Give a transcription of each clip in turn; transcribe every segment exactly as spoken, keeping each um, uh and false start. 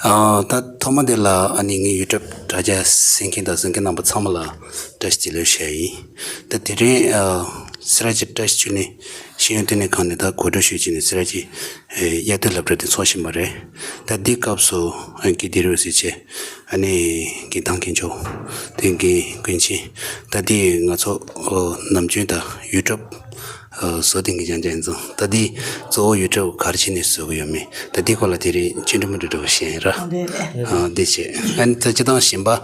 ཨ། ད་ཐོག་མ་དེ་ལ་ཨ་ནི་ངའི་ཡུ་ཊུབ་དྲ་རྒྱ་གསན་མཁན་དང་གཟིགས་མཁན་རྣམ་པ་ཚང་མ་ལ་བཀྲ་ཤིས་བདེ་ལེགས་ཞུ་ཡ་ཡིན། ད་དེ་རིང་ཨ་སེ་ར་བྱེས་བཀྲ་ཤིས་འཁྱུད་ནས་ཤེས་ཡོན་ལྟེ་གནས་ཁང་ནས་ད་གོ་སྒྲིག་ཞུས་བྱས་ནས་སེ་ར་བྱེས་ཨེ་དབྱར་དུས་སློབ་གྲྭ་དེ་འཚོགས་བཞིན་པ་རེད། ད་འདི་སྐབས་སུ་ཨ་རྒན་དིལ་རི་འོད་ཟེར་བྱས། ཨ་ནི་རྒན་ཐང་མཁས་མཆོག་དེ་རྒན་ཀུན་མཁྱེན། ད་འདི་ང་ཚོ་ཨོ་ནམ་རྒྱུན་ད་ཡུ་ཊུབ་ཨོ་བཟོ་བསྡད་མཁན་རྐྱང་རྐྱང་ཡིན་ཙང་། ད་འདི་གཙོ་བོ་ཡུ་ཊུབ་ག་རེ་བྱས་ནས་བཟོ་གི་ཡོད་མེད། ད་འདི་སྐོར་ལ་དེ་རིང་བཅིངས་འགྲོལ་མི་འགྲོ་འདྲ་བོ་བཤད་ཡིན་ར། ཨ་འདི་བྱས། ཨ་ནི་ད་སྤྱིར་བཏང་གཞན་པ་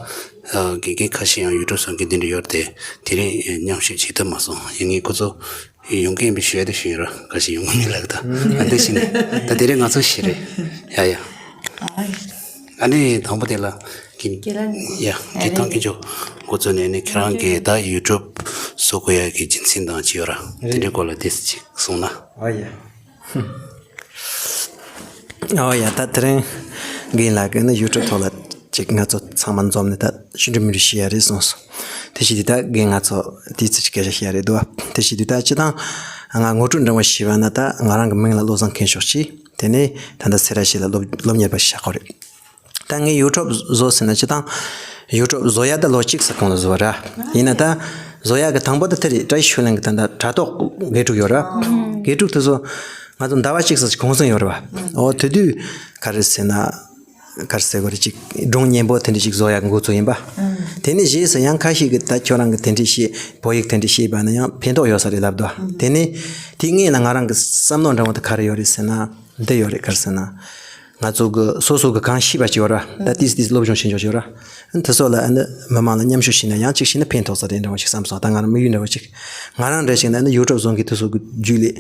ཨོ་དགེ་རྒན་ཁ་ཤས་ཡང་ཡུ་ཊུབ་བཟོ་མཁན་དེ་འདྲ་ཡོད་རེད་དེ། དེ་རིང་མཉམ་ཞུགས་བྱེད་ཐུབ་མ་སོང་། ཡིན་ནའི་ཁོ་ཚོ་ཡོང་གི་ཡིན་པའི་ཞུ་ཡ་དེ་ཞུ་ཡིན་ར། ཁ་ཤས་ཡོང་གི་མིན་ལབ་ད། ཨ་འདི་བྱས་ནས་ད་དེ་རིང་ང་ཚོ་བཞི་རེད། ཡ་ཡ། ཨ་ནི་དང་པོ་དེ་ལ་རྒན། ཁྱེད་རང་ཡ་རྒན་ཐང་མཁས་མཆོག་འགོ་བཙུགས་ནས། ཨ་ནི་ཁྱེད་རང་གིས་ད་ཡུ་ཊུབ་བཟོ་དགོས་ཡ་གི་རྒྱུ་མཚན་དང་ཅི་ཡོད་ར། དེ་འདྲའི་སྐོར་ལ་ཏོག་ཙམ་ཅིག་གསུངས་ན། ཨ་ཡ། ཨོ་ཡ། ད་དེ་རིང་རྒན་ལགས་ཀྱིས་ནི་ཡུ་ཊུབ་ཐོག་ལ་ཅིག་ང་ཚོ་ཚང་མ་འཛོམས་ནས་ད་ཤིན་ཏུ་མི་རིགས་ཤེས་ཡ་རེད་གསུངས་སོང་། དེ་བྱས་དུས་ད་རྒན་ང་ཚོ་དེའི་ཚིག་ཅིག་སྐད་ཆ་བཤད་ཡ་རེད་འདུག་བ། དེ་བྱས་དུས་ད་སྤྱིར་བཏང་ང་ངོ་སྤྲོད་འདྲ་བོ་ཞུས་པ་ན། ད་ང་རང་གི་མིང་ལ་བློ་བཟང་མཁས་མཆོག་ཅིག་དེ་ནས་ད་ལྟ་སེ་ར་བྱེས་ལ་སློབ་སློབ་གཉེར་བ་ཞིག་བྱེད་ཀྱི་ཡོད་རེད། ད་ངས་ཡུ་ཊུབ་བཟོ་ཟེར་ན་སྤྱིར་བཏང་ཡུ་ཊུབ་བཟོ་ཡ་ད་ལོ་གཅིག་ཙམ་གོང་ལ་བཟོས་པ་རེད། ཡིན་ན་ད་བཟོ་ཡ་གི་དང་པོ་ད་དེ་རེད། བཀྲ་ཤིས་ཆོས་གླིང་གི་ད་ལྟ་དྲ་ཐོག་དགེ་ཕྲུག་ཡོད་ར། དགེ་ཕྲུག་དེ་ཚོ་ང་ཚོ་ཟླ་བ་གཅིག་ཙམ་གུང་སེང་ཡོད་རེད་བ། ཨོ་དེ་དུས་ག་རེ་ཟེར་ན། ག་རེ་ཟེར་དགོས་རེད། ཅིག་སྒྲུང་སྙན་པོ་དེ་འདྲ་ཞིག་བཟོ་ཡག་འགོ་ཚུགས་ཡིན་པ། དེ་ནས་རྗེས་སུ་ཡང་ཁ་ཤས་ཀྱིས་ད་ཁྱོད་རང་གིས་དེ་འདྲ་བཤད། བོད་ཡིག་དེ་འདྲ་བཤད་པ་ན་ཡང་ཕན་ཐོགས་ཡོད་ས་རེད་ལབ་འདུག་དེ་ནས་དེའི་སྔོན་ལ་ང་རང་གི་བསམ་མནོ་འདྲ་བོ་དེ་ག་རེ་ཡོད་རེད་ཟེར་ན། འདི་ཡོད་རེད། ག་རེ་ཟེར་ན། ང་ཚོ་གི་སོ་སོ་གི་གང་ཤེས་པ་ཅིག་ཡོད་ར། ད་ཏིས་ཏིས་སློབ་སྦྱོང་བྱེད་ཕྱོགས་ཅིག་ཡོད་ར། དེ་ཚོ་ལ་ཨ་ནི་མི་མང་ལ་མཉམ་ཞུགས་བྱས་ན་ཡང་ཅིག་བྱས་ན་ཕན་ཐོགས་ས་རེད་འདྲ་བོ་ཞིག་བསམ་སོང་། ད་ང་རང་དམིགས་ཡུལ་འདྲ་བོ་ཅིག་ང་རང་འདྲ་ཞིག་ན་ཨ་ནི་ཡུ་ཊུབ་བཟོ་མཁན་དེ་ཚོ་གི་རྒྱུད་ལས་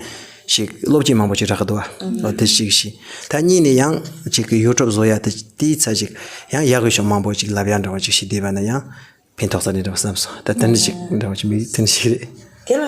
ཞིག་སློབ་སྤྱི་མང་པོ་ཅིག་རག་གི་འདུག་བ། ཨོ་དེ་ཞིག་ཞིག་ད་གཉིས་ནས་ཡང་ཅིག་གི་ཡུ་ཊུབ་བཟོ་ཡ་དེ་དེའི་ཚད་ཅིག་ཡང་ཡག་གི་ཕྱོགས་མང་པོ་ཅིག་ལབ་ཡ་འདྲ་བོ་ཅིག་ཞིག་བསྡད་པ་ན་ཡང་ཕན་ཐོགས་ས་རེད་འདྲ་བོ་བསམ་སོང་། ད་དེ་འདྲ་ཞིག་འདྲ་བོ་ཅིག་དམིགས་ཡུལ་དེ་འདྲ་ཞིག་རེད། དེ་ལ་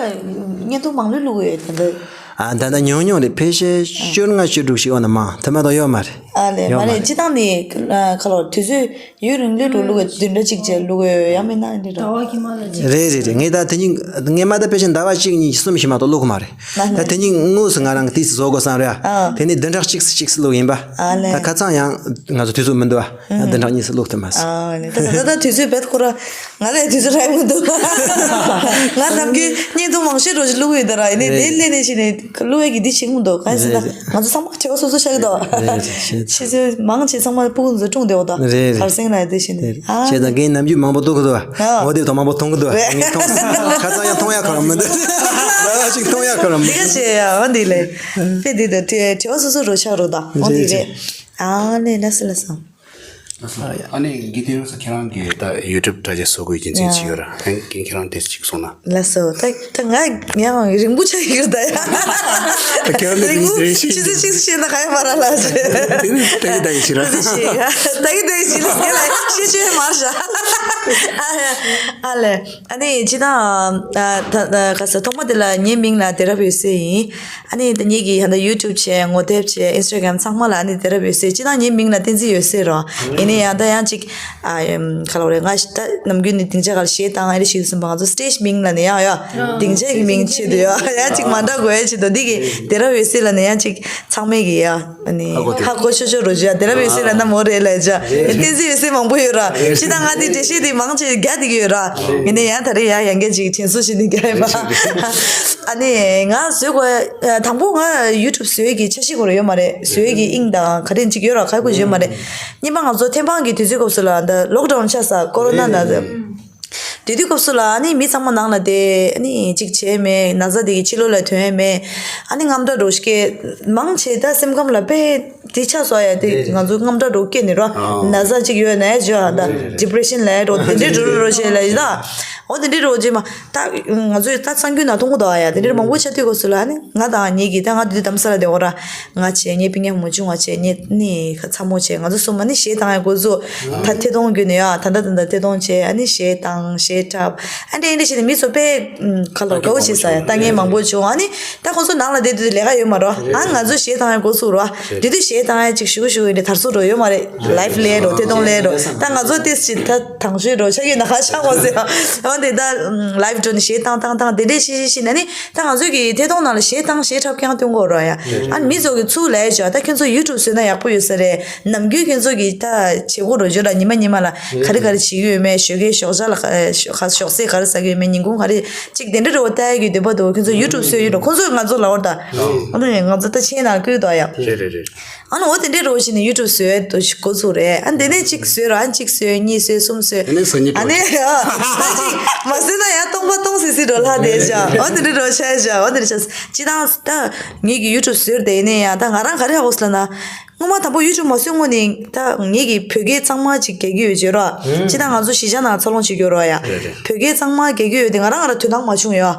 བརྙན་ཐུང་མང་པོ་བླུགས་ཡོད་དེ་འདྲ། ཨ་ད་ལྟ་ཉུང་ཉུང་རེད། ཕལ་ཆེར་བཅོ་ལྔ་བཅུ་དྲུག་ཞིག་འོ་ན་མང་དེ་མ་གཏོགས་ཡོད་མ་རེད། ཨ་ལས། ཡོད་མ་མ་རེད། རེད། སྤྱིར་བཏང་ནི་ཁ་ལོ་དུས་ཚོད་ཡུན་རིང་ལོས་འགྲོ་བླུགས་ཡོད། བདུན་ཕྲག་གཅིག་བྱས་བླུགས་ཡོད། ཡང་མིན་ན་འདི་འདྲ། ཟླ་བ་གི་མ་ལ་གཅིག་རེད་རེད་རེད། ངས་ད་དེ་ཉིན་ངས་མ་ད་ཕལ་ཆེར་ཟླ་བ་གཅིག་གཉིས་གསུམ་ཞིག་མ་གཏོགས་བླུགས་མ་རེད། ད་དེ་ཉིན་དངོས་སུ་ང་རང་གི་དུས་སུ་བཟོ་དགོས་བསམ་རེད། ཨ་དེ་ནས་བདུན་ཕྲག་གཅིག་གཅིག་བླུགས་ཡིན་པ། ཨ་ལས། ད་ཁ་སང་ཡང་ང་ཚོ་དུས་ཚོད་མི་འདུག་ཨ། ཡང་བདུན་ཕྲག་གཉིས་སུ་བླུགས་ཐུབ་མ་སོང་། ཨ་ལས། ད་ད་ད་དུས་ཚོད་བེད་ཁོ་ར་ང་ལས་དུས་ཚོད་རག་མི་འདུག་ང་ནམ་རྒྱུན་བརྙན་ཐུང་མང་ཤོས་འགྲོ་ཞིག་བླུགས་ཡོད་ད་ར། ཡིན་ནའི་དེ་ལས་ནས་ཤི་ནས་བླུགས་ཡོད་ཀྱི་འདི་ཞིག་མི་འདུག་གང་ཟེར་ན་ང་ཚོ་ཚང་མ་བྲེལ་བ་སོ་སོ་ཆགས་ཀྱི་འདུག་ཨ་ལས། ཤི་ཚོད་མང་ཆེ་ཚང་མ་སྤུ་གུ་ཚོ་སྲུང་བསྡད་འོ་ད། རེད་རེད། གར་སེང་ལ་དེ་བཞིན་དེ། ཨ་བྱས་ཙང་རྒན་ནམ་རྒྱུན་མང་པོ་གཏོང་གི་འདུག་ཨ། ངོ་དེབ་དང་མང་པོ་མཐོང་གི་འདུག་ཨ། རེད། ངས་མཐོང་སོང་། ཁ་སང་ཡང་མཐོང་ཡག་ག་རང་མི་འདུག་ད་ཅིག་མཐོང་ཡག་ག་རང་མི་འདུག་འདི་ག་བྱས་ཡ་འོ་འདི་ལས། དཔེ་འདི་ད་བྲེལ་བ་སོ་སོ་རོ་ཆགས་རོ་ད་འོ་འདི་རེད། རེད། ཨ་ལས་ལ་སི་ལ་སང་། ཨ་ནི་དགེ་དེ་རུ་ས་ཁྱེད་རང་གིས་ད་ཡུ་ཊུབ་དྲ་རྒྱ་བཟོ་དགོས་རྒྱུ་མཚན་ཅི་ཡོད་ར། ཨ་ཁྱེད་རང་དེ་ཅིག་གསུངས་ན། ལགས་སོ། ད་ད་ང་ཡང་རིང་པོ་ཆགས་ཡོད་ད་ཡ། ད་ཁྱེད་རང་རིང་པོ་ཆུ་ཚོད་གཅིག་ཙམ་ཤེས་ན་ག་ཡ་མ་ར་ལ་ཟེར། དེ་ནི་ད་གི་ད་གི་ཞིག་ར། ད་གི་ད་གི་ཞིག་ལ་ངས་ལ་ཤེས་ཆོད་མར་བཞག་ཨ་ཡ་ཨ་ལས། ཨ་ནི་ཅི་ད་ཨ་ད་ད་ག་ས་ཐོག་མ་དེ་ལ་ངའི་མིང་ལ་དེ་རབ་འོད་ཟེར་ཡིན། ཨ་ནི་ད་ངེད་ཀྱི་ཧ་ད་ཡུ་ཊུབ་བྱས། ངོ་དེབ་བྱས། ཨིན་སི་ཊ་གྷ་རམ་ཚང་མ་ལ་ཨ་ནི་དེ་རབ་འོད་ཟེར། སྤྱིར་བཏང་ངའི་མིང་ལ་བསྟན་འཛིན་འོད་ཟེར་རོ། ཡིན་ནའི་ཡང་ད་ཡང་ཅིག་ཨ་ཨམ་ག་ལ་བ་རེད། ང་ད་ནམ་རྒྱུན་ནི་སྡིངས་ཆ་ག་ལ་གཞས་བཏང་ཨ་རེ་ཞིག་ཟིན་པ། ང་ཚོ་སི་ཊེ་ཇི་མིང་ལ་ནི་ཡང་ཡ་སྡིངས་ཆ་གི་མིང་ཆེད་དུ་ཡ་ཡ་ཅིག་མ་འདྲ་དགོས་ཡ་ཆེད་དུ་འདི་གི་དེ་རབ་འོད་ཟེར་ལ་ནི་ཡང་ཅིག་ཚང་མས་གི་ཡ། ཨ་ནི་ཧ་གོ་ཧ་གོ་ཤོ་ཤོ་རོ་ཇ་དེ་རབ་འོད་ཟེར་ལ་ན་མོ་རེད་ལ་ཇ། བསྟན་འཛིན་འོད་ཟེར་མང་པོ་ཡོད་ར། ཅི་ད་ང་དེ་འགྲེལ་བཤད་དེ་མང་ཆེ་རྒྱ་དེ་གི་ཡོད་ར། ཡིན་ནའི་ཡང་ད་རེས་ཡང་ཡང་སྐད་ཅིག་དྲན་གསོ་བྱེད་ནི་རྒྱ་ཡོད་པ། ཨ་ནི་ང་བཟོས་གོ་དང་པོ་ང་ཡུ་ཊུབ་བཟོས་ཀྱི་འཆར་གཞི་གོ་ར་ཡོད་མ་རེད། བཟོས་ཀྱི་དབྱིངས་དང་ག་རེ་ཅིག་ཡོད་ར་ཁ་ཁུ་ཡོད་མ་རེད། གཉིས་པ་ང་ཚོ་ཐེམ་སྤང་གི་དུས་ཚོད་སྐབས་སུ་ལ་ད་ལོག་ཌའུན་ཆགས་ས་ཀོ་རོ་ན་ན་ད། དེ་དུས་སྐབས་སུ་ལ་ཨ་ནི་མི་ཚང་མ་ནང་ལ་བསྡད། ཨ་ནི་གཅིག་བྱས་མེད། ན་ཚ་དེ་གི་ཕྱི་ལོགས་ལ་ཐོན་མེད། ཨ་ནི་དངངས་སྐྲག་འདྲ་བོ་སྐྱེ། མང་ཆེ་ད་སེམས་ཁམས་ལ་དཔེ་དེ་ཆགས་སོང་ཡ། དེ་ང་ཚོ་དངངས་སྐྲག་འདྲ་བོ་སྐྱེ་ནི་རོ། ན་ཚ་གཅིག་ཡོད་ན་ཡ་བྱོས་ཨ། ད་ཌི་པི་རེ་ཤན་ལ་ཡ་འགྲོ་དེ་འདྲའི་འགྲོ་རུ་རོ་བྱས་ལ་ཡི་ད། འོ་དེ་འདྲའི་འགྲོ་རྗེས་མ་ད་ང་ཚོས་ད་གསར་འགྱུར་ནང་མཐོང་གི་འདུག་ཨ། ཡ་དེ་འདྲའི་མང་པོ་ཆགས་དུས་སྐབས་སུ་ལ་ཨ་ནི་ང་དང་ངེད་ཀྱི་ད་ང་དུས་དུས་དམ་ས་ལ་བསྡད་འོ་ར། ང་བྱས་ངའི་སྤུན་ཀྱག་མོ་ཆུང་བ་བྱས་ངའི་ནི་ཁ་ཚ་མོ་བྱས་ང་ཚོ་གསུམ་ཨ་ནི་གཞས་བཏང་ཡ་འགོ་བཙུགས། ད་ཐད་གཏོང་བརྒྱུད་ནས་ཡ་ད་ད་ད་ད་ཐད་གཏོང་བྱས་ཨ་ནི་གཞས་བཏང་གཞས། གཞས་འཁྲབ། ཨ་འདྲ་ཨ་འདྲ་བྱས་ནས་མི་ཚོ་དཔེ་ཁ་ལོ་དགའ་བོ་བྱས་ས་ཡ། ལྟ་མཁན་མང་པོ་བྱུང་། ཨ་ནི་ད་ཁོང་ཚོ་ནང་ལ་བསྡད་དུས་ལས་ཀ་ཡོད་མ་རོ། ཨ་ང་ཚོ་གཞས་བཏང་ཡ་འགོ་ཚུགས་རོ། དེ་དུས་གཞས་བཏང་ཡ་ཅིག་ཞུ་ཞུ་ཡིན་ཏེ་དར་སྲོལ་རོ་ཡོད་མ་རེད། ལའིབ་ལས་རོ་ཐད་གཏོང་ལས་རོ། ད་ང་ཚོ་ཏིས་ཅིག་ད་དང་ཤོས་རོ་ཆ་ཡོད་ན་ཁ་ཤག་འོ་ཟེར། འོ་དེ་ད་ལའིབ་འགྲོ་ནས་གཞས་བཏང་བཏང་བཏང་དེ་འདྲས་ཤི་ཤི་ཤི་ན་ནི། ད་ང་ཚོ་གི་ཐད་གཏོང་ནང་ལ་གཞས་བཏང་གཞས་འཁྲབ་རྐྱང་སྟོན་གོ་རོ་ཡ། ཨ་ནི་མི་ཚོ་གི་ཚུར་ལས་བྱ་ད་ཁྱོད་ཚོ་ཡུ་ཊུབ་བཟོས་ན་ཡག་པོ་ཡོད་ས་རེད། ནམ་རྒྱུན་ཁྱོད་ཚོ་གི་ད་བྱེད་སྒོ་རོ་བརྗོད་ལ་ཉི་མ་ཉི་མ་ལ་ག་རེ་ག་རེ་བྱེད་ཀྱི་ཡོད་མེད། ཞོགས་ཀའི་ཞོགས་ཇ་ལ་ག་ཞོགས་ཟས་ག་རེ་ཟ་གི་ཡོད་མེད། ཉིན་གུང་ག་རེ་ཅིག་དེ་འདྲ་རོ་ལྟ་ཡ་གི་འདོད་པ་འདུག་ཁྱོད་ཚོ་ཡུ་ཊུབ་བཟོས་ཡོད་རོ། ཁོང་ཚོས་ང་ཚོ་ལ་བར་ད་ཨ་ནི་ང་ཚོ་ད་ཆེན་ནང་བསྐུལ་དོ་ཡ། རེད་རེད་རེད། ཨ་ནི་འོ་དེ་འདྲའི་རོ་བྱས་ནས་ཡུ་ཊུབ་བཟོས་འདུག་འགོ་ཚུགས་རེད། ཨ་དེ་ནས་གཅིག་བཟོས་རོ། ཨ་གཅིག་བཟོས། གཉིས་བཟོས། གསུམ་བཟོས། ཨ་ནི་བཟོ་གཉིས་ཨ་ནི་ཨ་ད་གཅིག་མ་བཟོས་ན་ཡང་སྟོང་པ་སྟོང་སི་སི་འགྲོ་ལྷ་དེ་བྱ། འོ་དེ་འདྲའི་རོ་བྱས་བྱ། འོ་དེ་འདྲ་བྱས། སྤྱི་བཏང་ད་ངེད་ཀྱི་ཡུ་ཊུབ་བཟོས་དེ་ཡིན་ནའི་ཡང་ད་ང་རང་ག་རེ་ཧ་གོ་སོང་ལབ་ན། སྔོན་མ་དང་པོ་ཡུ་ཊུབ་མ་བཟོས་སྔོན་ནས་ད་ངེད་ཀྱི་བོད་སྐད་གཙང་མ་ཅིག་རྒྱག་གི་ཡོད་བྱས་རོ། སྤྱི་བཏང་ང་ཚོ་གཞིས་ཆགས་ནང་འཚར་ལོངས་བྱེད་ཀྱི་ཡོད་རོ་ཡ། རེད་རེད། བོད་སྐད་གཙང་མ་རྒྱག་གི་ཡོད་དེ་ང་རང་ང་རང་དོན་དག་མ་བྱུང་ཡོད།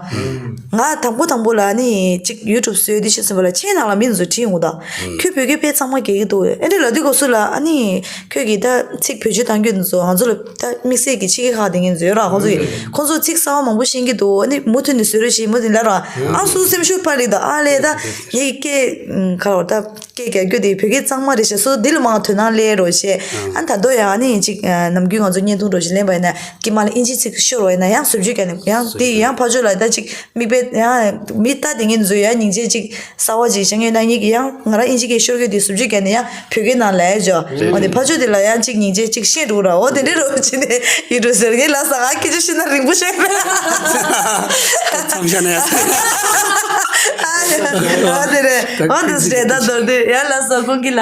ང་དང་པོ་དང་པོ་ལ་ནི་ཅིག་ཡུ་ཊུབ་བཟོས་དུས་ཤེས་ཟིན་པ་ལ་ཆེས་ནང་ལ་མི་ཚོ་དྲིས་ཡོང་གི་འདུག་ཁྱོད་བོད་སྐད་དཔེ་གཙང་མ་རྒྱག་གི་འདུག་ཨེ་འདྲ་ལབ་དུས་སྐབས་སུ་ལ་ཨ་ནི་ཁྱོད་ཀྱིས་ད་ཚིག་བེད་སྤྱོད་གཏང་རྒྱུ་འདི་ཚོ་ང་ཚོ་ལ་ད་དམིགས་བསལ་གྱི་ཕྱི་རྒྱལ་ཁག་དེ་ངས་འཛོལ་ར། ཁོང་ཚོ་ཡིས་ཁོང་ཚོ་ཚིག་གསར་བ་མང་པོ་ཤེས་ཀྱི་འདུག་ཨ་ནི་མུ་མཐུད་ནས་བཟོས་རོགས་བྱེད། མུ་མཐུད་ལབ་ར། ཨ་སུ་སེམས་ཤུགས་འཕར་ལི་འདུག་ཨ་ལས་ད་ངའི་སྐད་ཁ་ལོ་ད་སྐད་རྒྱག་རྒྱུ་དེ་བོད་སྐད་གཙང་མ་རེད་ཤག་སོ་འདི་ལ་མང་དོ་སྣང་སླེབས་རོགས་བྱེད། ཨ་ད་དོ་ཡང་ཨ་ནི་ཅིག་ནམ་རྒྱུན་ང་ཚོ་བརྙན་ཐུང་རོགས་བྱེད་ལེན་པ་ཡིན་ན་དཀྱིལ་མ་ལ་ཨིན་ཇི་ཚིག་ཤོར་བ་ཡིན་ན་ཡང་བཟོ་བཅོས་རྒྱག་ནས་ཡང་དེ་ཡང་ཕར་ཕྱོགས་ལ་ད་ཅིག་མིག་དཔེ་ཡང་མི་ལྟ་དེ་ངས་འཛུལ་ཡང་སྙིང་རྗེ་ཅིག་གསར་བ་ཅིག་བྱ་ངེས་ན་ངེད་ཀྱི་ཡང་ང་རང་ཨིན་ཇི་སྐད་ཤོར་གི་དུས་བཟོ་བཅོས་རྒྱག་ནས་ཡང་བོད་སྐད་ནང་ལ་ཡ་འཇོ། རེད། འོ་དེ་ཕ་ཆོས་དེ་ལ་ཡང་ཅིག་སྙིང་རྗེ་ཅིག་ཤེས་འགྲོ་ར། འོ་དེ་འདྲའི་རོ་ཅི་ནས་ཡིན་འགྲོ་ཟེར་ངས་ལ་ས་ང་སྐད་ཆ་ཤེས་ན་རིང་པོ་ཤེས་མཚམས་བཞག་ན་ཡ། འོ་དེ་རེད། འོ་དེ་སྲེད་ད་མདོར་དེ་ཡ་ལ་ས་ཀུན་གྱི་ལ།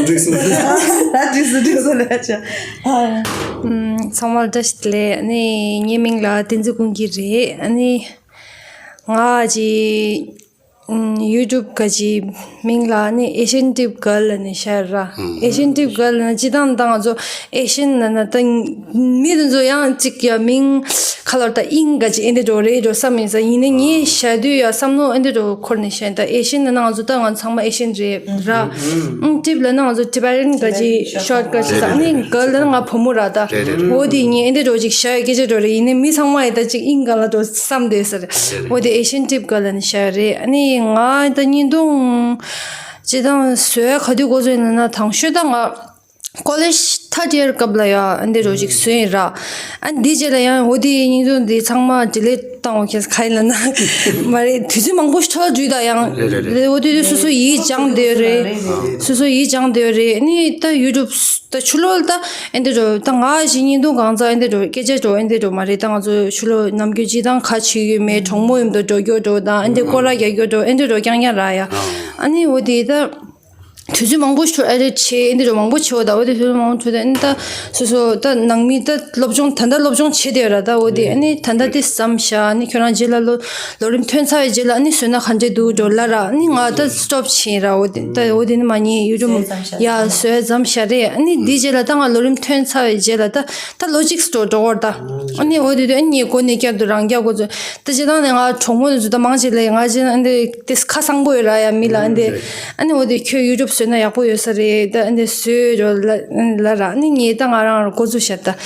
འགྲིག་སོང་། ད་འགྲིག་སོང་འགྲིག་སོང་ལ་ཡ་ཆ། ཚང་མ་ལ་བཀྲ་ཤིས་བདེ་ལེགས། ཨ་ནི་ངའི་མིང་ལ་བསྟན་འཛིན་ཀུན་གྱི་རེད། ཨ་ནི་ང་ཅི་ཡུ་ཊུབ་ག་ཅི་མིང་ལ་ཨ་ནི་ཨེ་ཤན་ཊིབ་གར་ལ་ནི་ཤར་ར། ཨེ་ཤན་ཊིབ་གར་ལ་ནི་སྤྱི་བཏང་ད་ང་ཚོ་ཨེ་ཤན་ལ་ན་ད་མི་དེ་ཚོ་ཡང་ཅིག་ཡ་མིང་ཁ་ལོར་ད་ཨིང་ག་ཅི་ཨེ་འདི་འགྲོ་རེད་འགྲོ་བསམ་ཡིན་ས། ཡིན་ནི་ངས་ཤར་དུས་ཡ་བསམ་མནོ་ཨེ་འདི་འགྲོ་འཁོར་ནི་ཤར། ད་ཨེ་ཤན་ལ་ན་ང་ཚོ་ད་ང་ཚང་མ་ཨེ་ཤན་རེད་ར། ཨང་ཊིབ་ལ་ན་ང་ཚོ་ཊི་བེ་ཊན་ག་ཅི་ཤོར་ག་ཅི་ཟ་ནི་ག་ལ་ན་ང་བུ་མོ་ར་ད། རེད་རེད། འོ་དེ་ངས་ཨེ་འདི་འགྲོ་ཅིག་ཤར་སྐད་ཆ་འགྲོ་རེད། ཡིན་ནི་མི་ཚང་མ་ཡི་ད་ཅིག་ཨིང་ག་ལ་འགྲོ་བསམ་དེ་ཟེར། འོ་དེ་ཨེ་ཤན་ཊིབ་ག་ལ་ནི་ཤར་རེད། ཨ་ནི་ང་ད་བརྙན་ཐུང་ཅི་དང་བཟོས་ག་དུས་འགོ་བཟོས་ཡིན་ན་དང་ཤོས་ད་ང་ཀོ་ལེཇ་ཐར་ཌི་ཡར་སྐབས་ལ་ཡ་ཨ་འདི་རོ་ཅིག་བཟོས་ཡིན་ར། ཨ་འདི་རྗེས་ལ་ཡང་འོ་དེ་བརྙན་ཐུང་འདི་ཚང་མ་ཌི་ལིཊ་བཏང་བ་ཁྱེད་ག་ཡིན་ལ་ན་མ་རེད། དུས་ཚོད་མང་པོ་ཞིག་འཕྲོ་བརླག་འགྲོ་ཡི་ད་ཡང་། རེད་རེད་རེད། འོ་དེ་དུས་སོ་སོ་ཡིད་སྦྱངས་བསྡད་ཡོད་རེད། སོ་སོ་ཡིད་སྦྱངས་བསྡད་ཡོད་རེད། ཨ་ནི་ད་ཡུ་ཊུབ་ད་ཕྱི་ལོགས་ལ་ད་ཨེ་འདི་འགྲོ་ད་ང་ཞིག་བརྙན་ཐུང་གང་ཚ་ཨེ་འདི་འགྲོ་སྐད་ཆ་འགྲོ་ཨེ་འདི་འགྲོ་མ་རེད། ད་ང་ཚོ་ཕྱི་ལོགས་ནམ་རྒྱུན་ཅི་དང་ཁ་ཆེ་ཡོད་མེད་གྲོགས་མོ་ཡོད་མདོ་འགྲོ་རྒྱུ་འགྲོ་དང་ཨེ་འདི་སྐོར་ར་རྒྱག་རྒྱུ་འགྲོ་ཨེ་འདི་འགྲོ་རྐྱང་རྐྱང་ར་ཡ། ཨ་ནི་འོ་དེ་ད་དུས་ཚོད་མང་པོ་ཞིག་ཨེ་འདི་བྱས་ཨེ་འདི་འགྲོ་མང་པོ་བྱས་འོ་ད་འོ་དེ་དུས་ཚོད་མང་པོ་འཕྲོ་དེ་ཨེ་འདི་ད་སོ་སོ་ད་ནང་མི་ད་སློབ་སྦྱོང་ད་ད་སློབ་སྦྱོང་བྱེད་དེ་ཡོད་ར། ད་འོ་དེ་ཨེ་ནི་ད་ད་དེ་བསམ་བྱ་ཨེ་ནི་ཁྱོད་རང་རྗེས་ལ་ལོ་ལོ་རིམ་ཐོན་ཚར་བའི་རྗེས་ལ་ཨེ་ནི་བཟོས་ན་ག་འདྲས་འདུག་འགྲོ་ལ་ར། ཨེ་ནི་ང་ད་སི་ཊོབ་བྱས་ར། འོ་དེ་ད་འོ་དེ་ནི་མ་ཉེས་ཡུ་ཊུབ་ཡ་བཟོས་ཙམ་བྱ་རེད། ཨེ་ནི་དེའི་རྗེས་ལ་ད་ང་ལོ་རིམ་ཐོན་ཚར་བའི་རྗེས་ལ་ད་ད་ལོ་གཅིག་སི་ཊོབ་འགྲོ་བར་ད། ཨེ་ནི་འོ་དེ་དུས་ཨེ་ནི་ངས་འགོ་ནས་བསྐྱར་དུ་རང་རྒྱག་འགོ་ཚུགས། ད་སྤྱིར་བཏང་ནས་ང་གྲོགས་མོ་དེ་ཚོ་ད་མང་ཆེ་ལས་ང་ཅི་ཨེ་འདི་དེ་ཁ་གསང་པོ་ཡོད་ར་ཡ་མི་ལ་ཨེ་འདི། ཨེ་ནི་འོ་དེ་ཁྱོད་ཡུ་ཊུབ་བཟོས་ན་ཡག་པོ་ཡོད་ས་རེད། ད་ཨེ་འདི་བཟོས་འགྲོ་ལ་ལ་ར། ཨེ་ནི་ངས་ད་ང་རང་ར་འགོ་ཚུགས་ཤག་ད།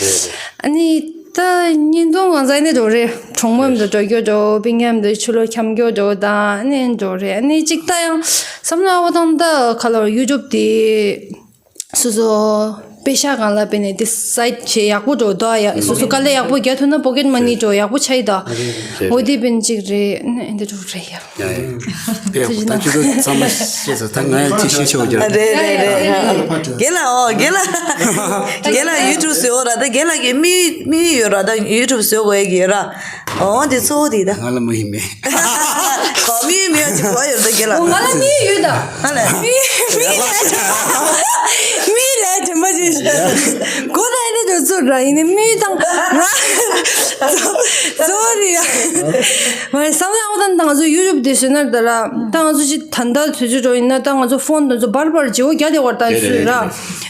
ཨེ་ནི་ད་བརྙན་ཐུང་གང་ཟག་ནས་འགྲོ་རེད། གྲོགས་མོ་མཉམ་དུ་འགྲོ་རྒྱུ་འགྲོ། སྤུན་ཀྱག་མཉམ་དུ་ཕྱི་ལོགས་འཁྱམ་རྒྱུ་འགྲོ་དང་ཨ་ནི་འགྲོ་རེད། ཨ་ནི་གཅིག་ད་ཡང་བསམ་བློ་ཨ་བ་དང་ད་ཁ་ལོ་ཡུ་ཊུབ་དེ་སོ་སོ་པེ་ཤ་གང་ལ་དཔེ་ནས་དེ་སའིཌ་བྱས་ཡག་པོ་འགྲོ་དོ་ཡ། སོ་སོ་དཀའ་ལས་ཡག་པོ་རྒྱག་ཐུབ་ན་པོ་ཀེཊ་མ་ནི་འགྲོ་ཡག་པོ་ཆགས་ཡི་ད། འོ་དེ་དཔེ་ནས་གཅིག་རེད། ཨ་ནི་འདི་འགྲོ་རེད་ཡ། ཡ་ཡ། དེ་ད་ཁྱོད་ཚོ་ཚང་མ་ཤེས་སོང་། ད་ང་ཡང་ཅིག་ཤེས་ཆོག་རྒྱུ་རེད། རེད་རེད་རེད། རྒན་ལགས་ཨོ་རྒན་ལགས། རྒན་ལགས་ཡུ་ཊུབ་བཟོས་འོ་ར། ད་རྒན་ལགས་ཀྱི་དམིགས་དམིགས་ཡུལ་ཡོད་ར། ད་ཡུ་ཊུབ་བཟོ་དགོས་ཡ་གི་ཡོད་ར། ཨོ་འདི་གཙོ་བོ་དེ་ད། ང་ལ་མི་ཡིན་མེད། གོ་མི་ཡིན་མེད་ཅིག་གོ་ཡོད་ད་རྒན་ལགས། ཨོ་ང་ལ་མི་ཡོད་ད། ང་ལ་མི་མི་ལ་དྲན་པ་ཅིག་གོ་ད་ཡིན་ནི་འདི་ཚོ་ཚུར་ར་ཡིན་ནི་མི་དང་ང་གཙོ་བོ་རེད་ཡ། མ་རེད་བསམ་ཡག་པོ་ད་ང་ཚོ་ཡུ་ཊུབ་དེ་བཟོས་ན་ད་ར་ད་ང་ཚོ་ཅིག་ད་ལྟ་དུས་ཚོད་འགྲོ་ཡིན་ན་ད་ང་ཚོ་ཕོན་དེ་ཚོ་བར་བར་བརྗེ་བོ་རྒྱག་བསྡད་པ་རེད་ད་ཡིན་ཚུལ་ར།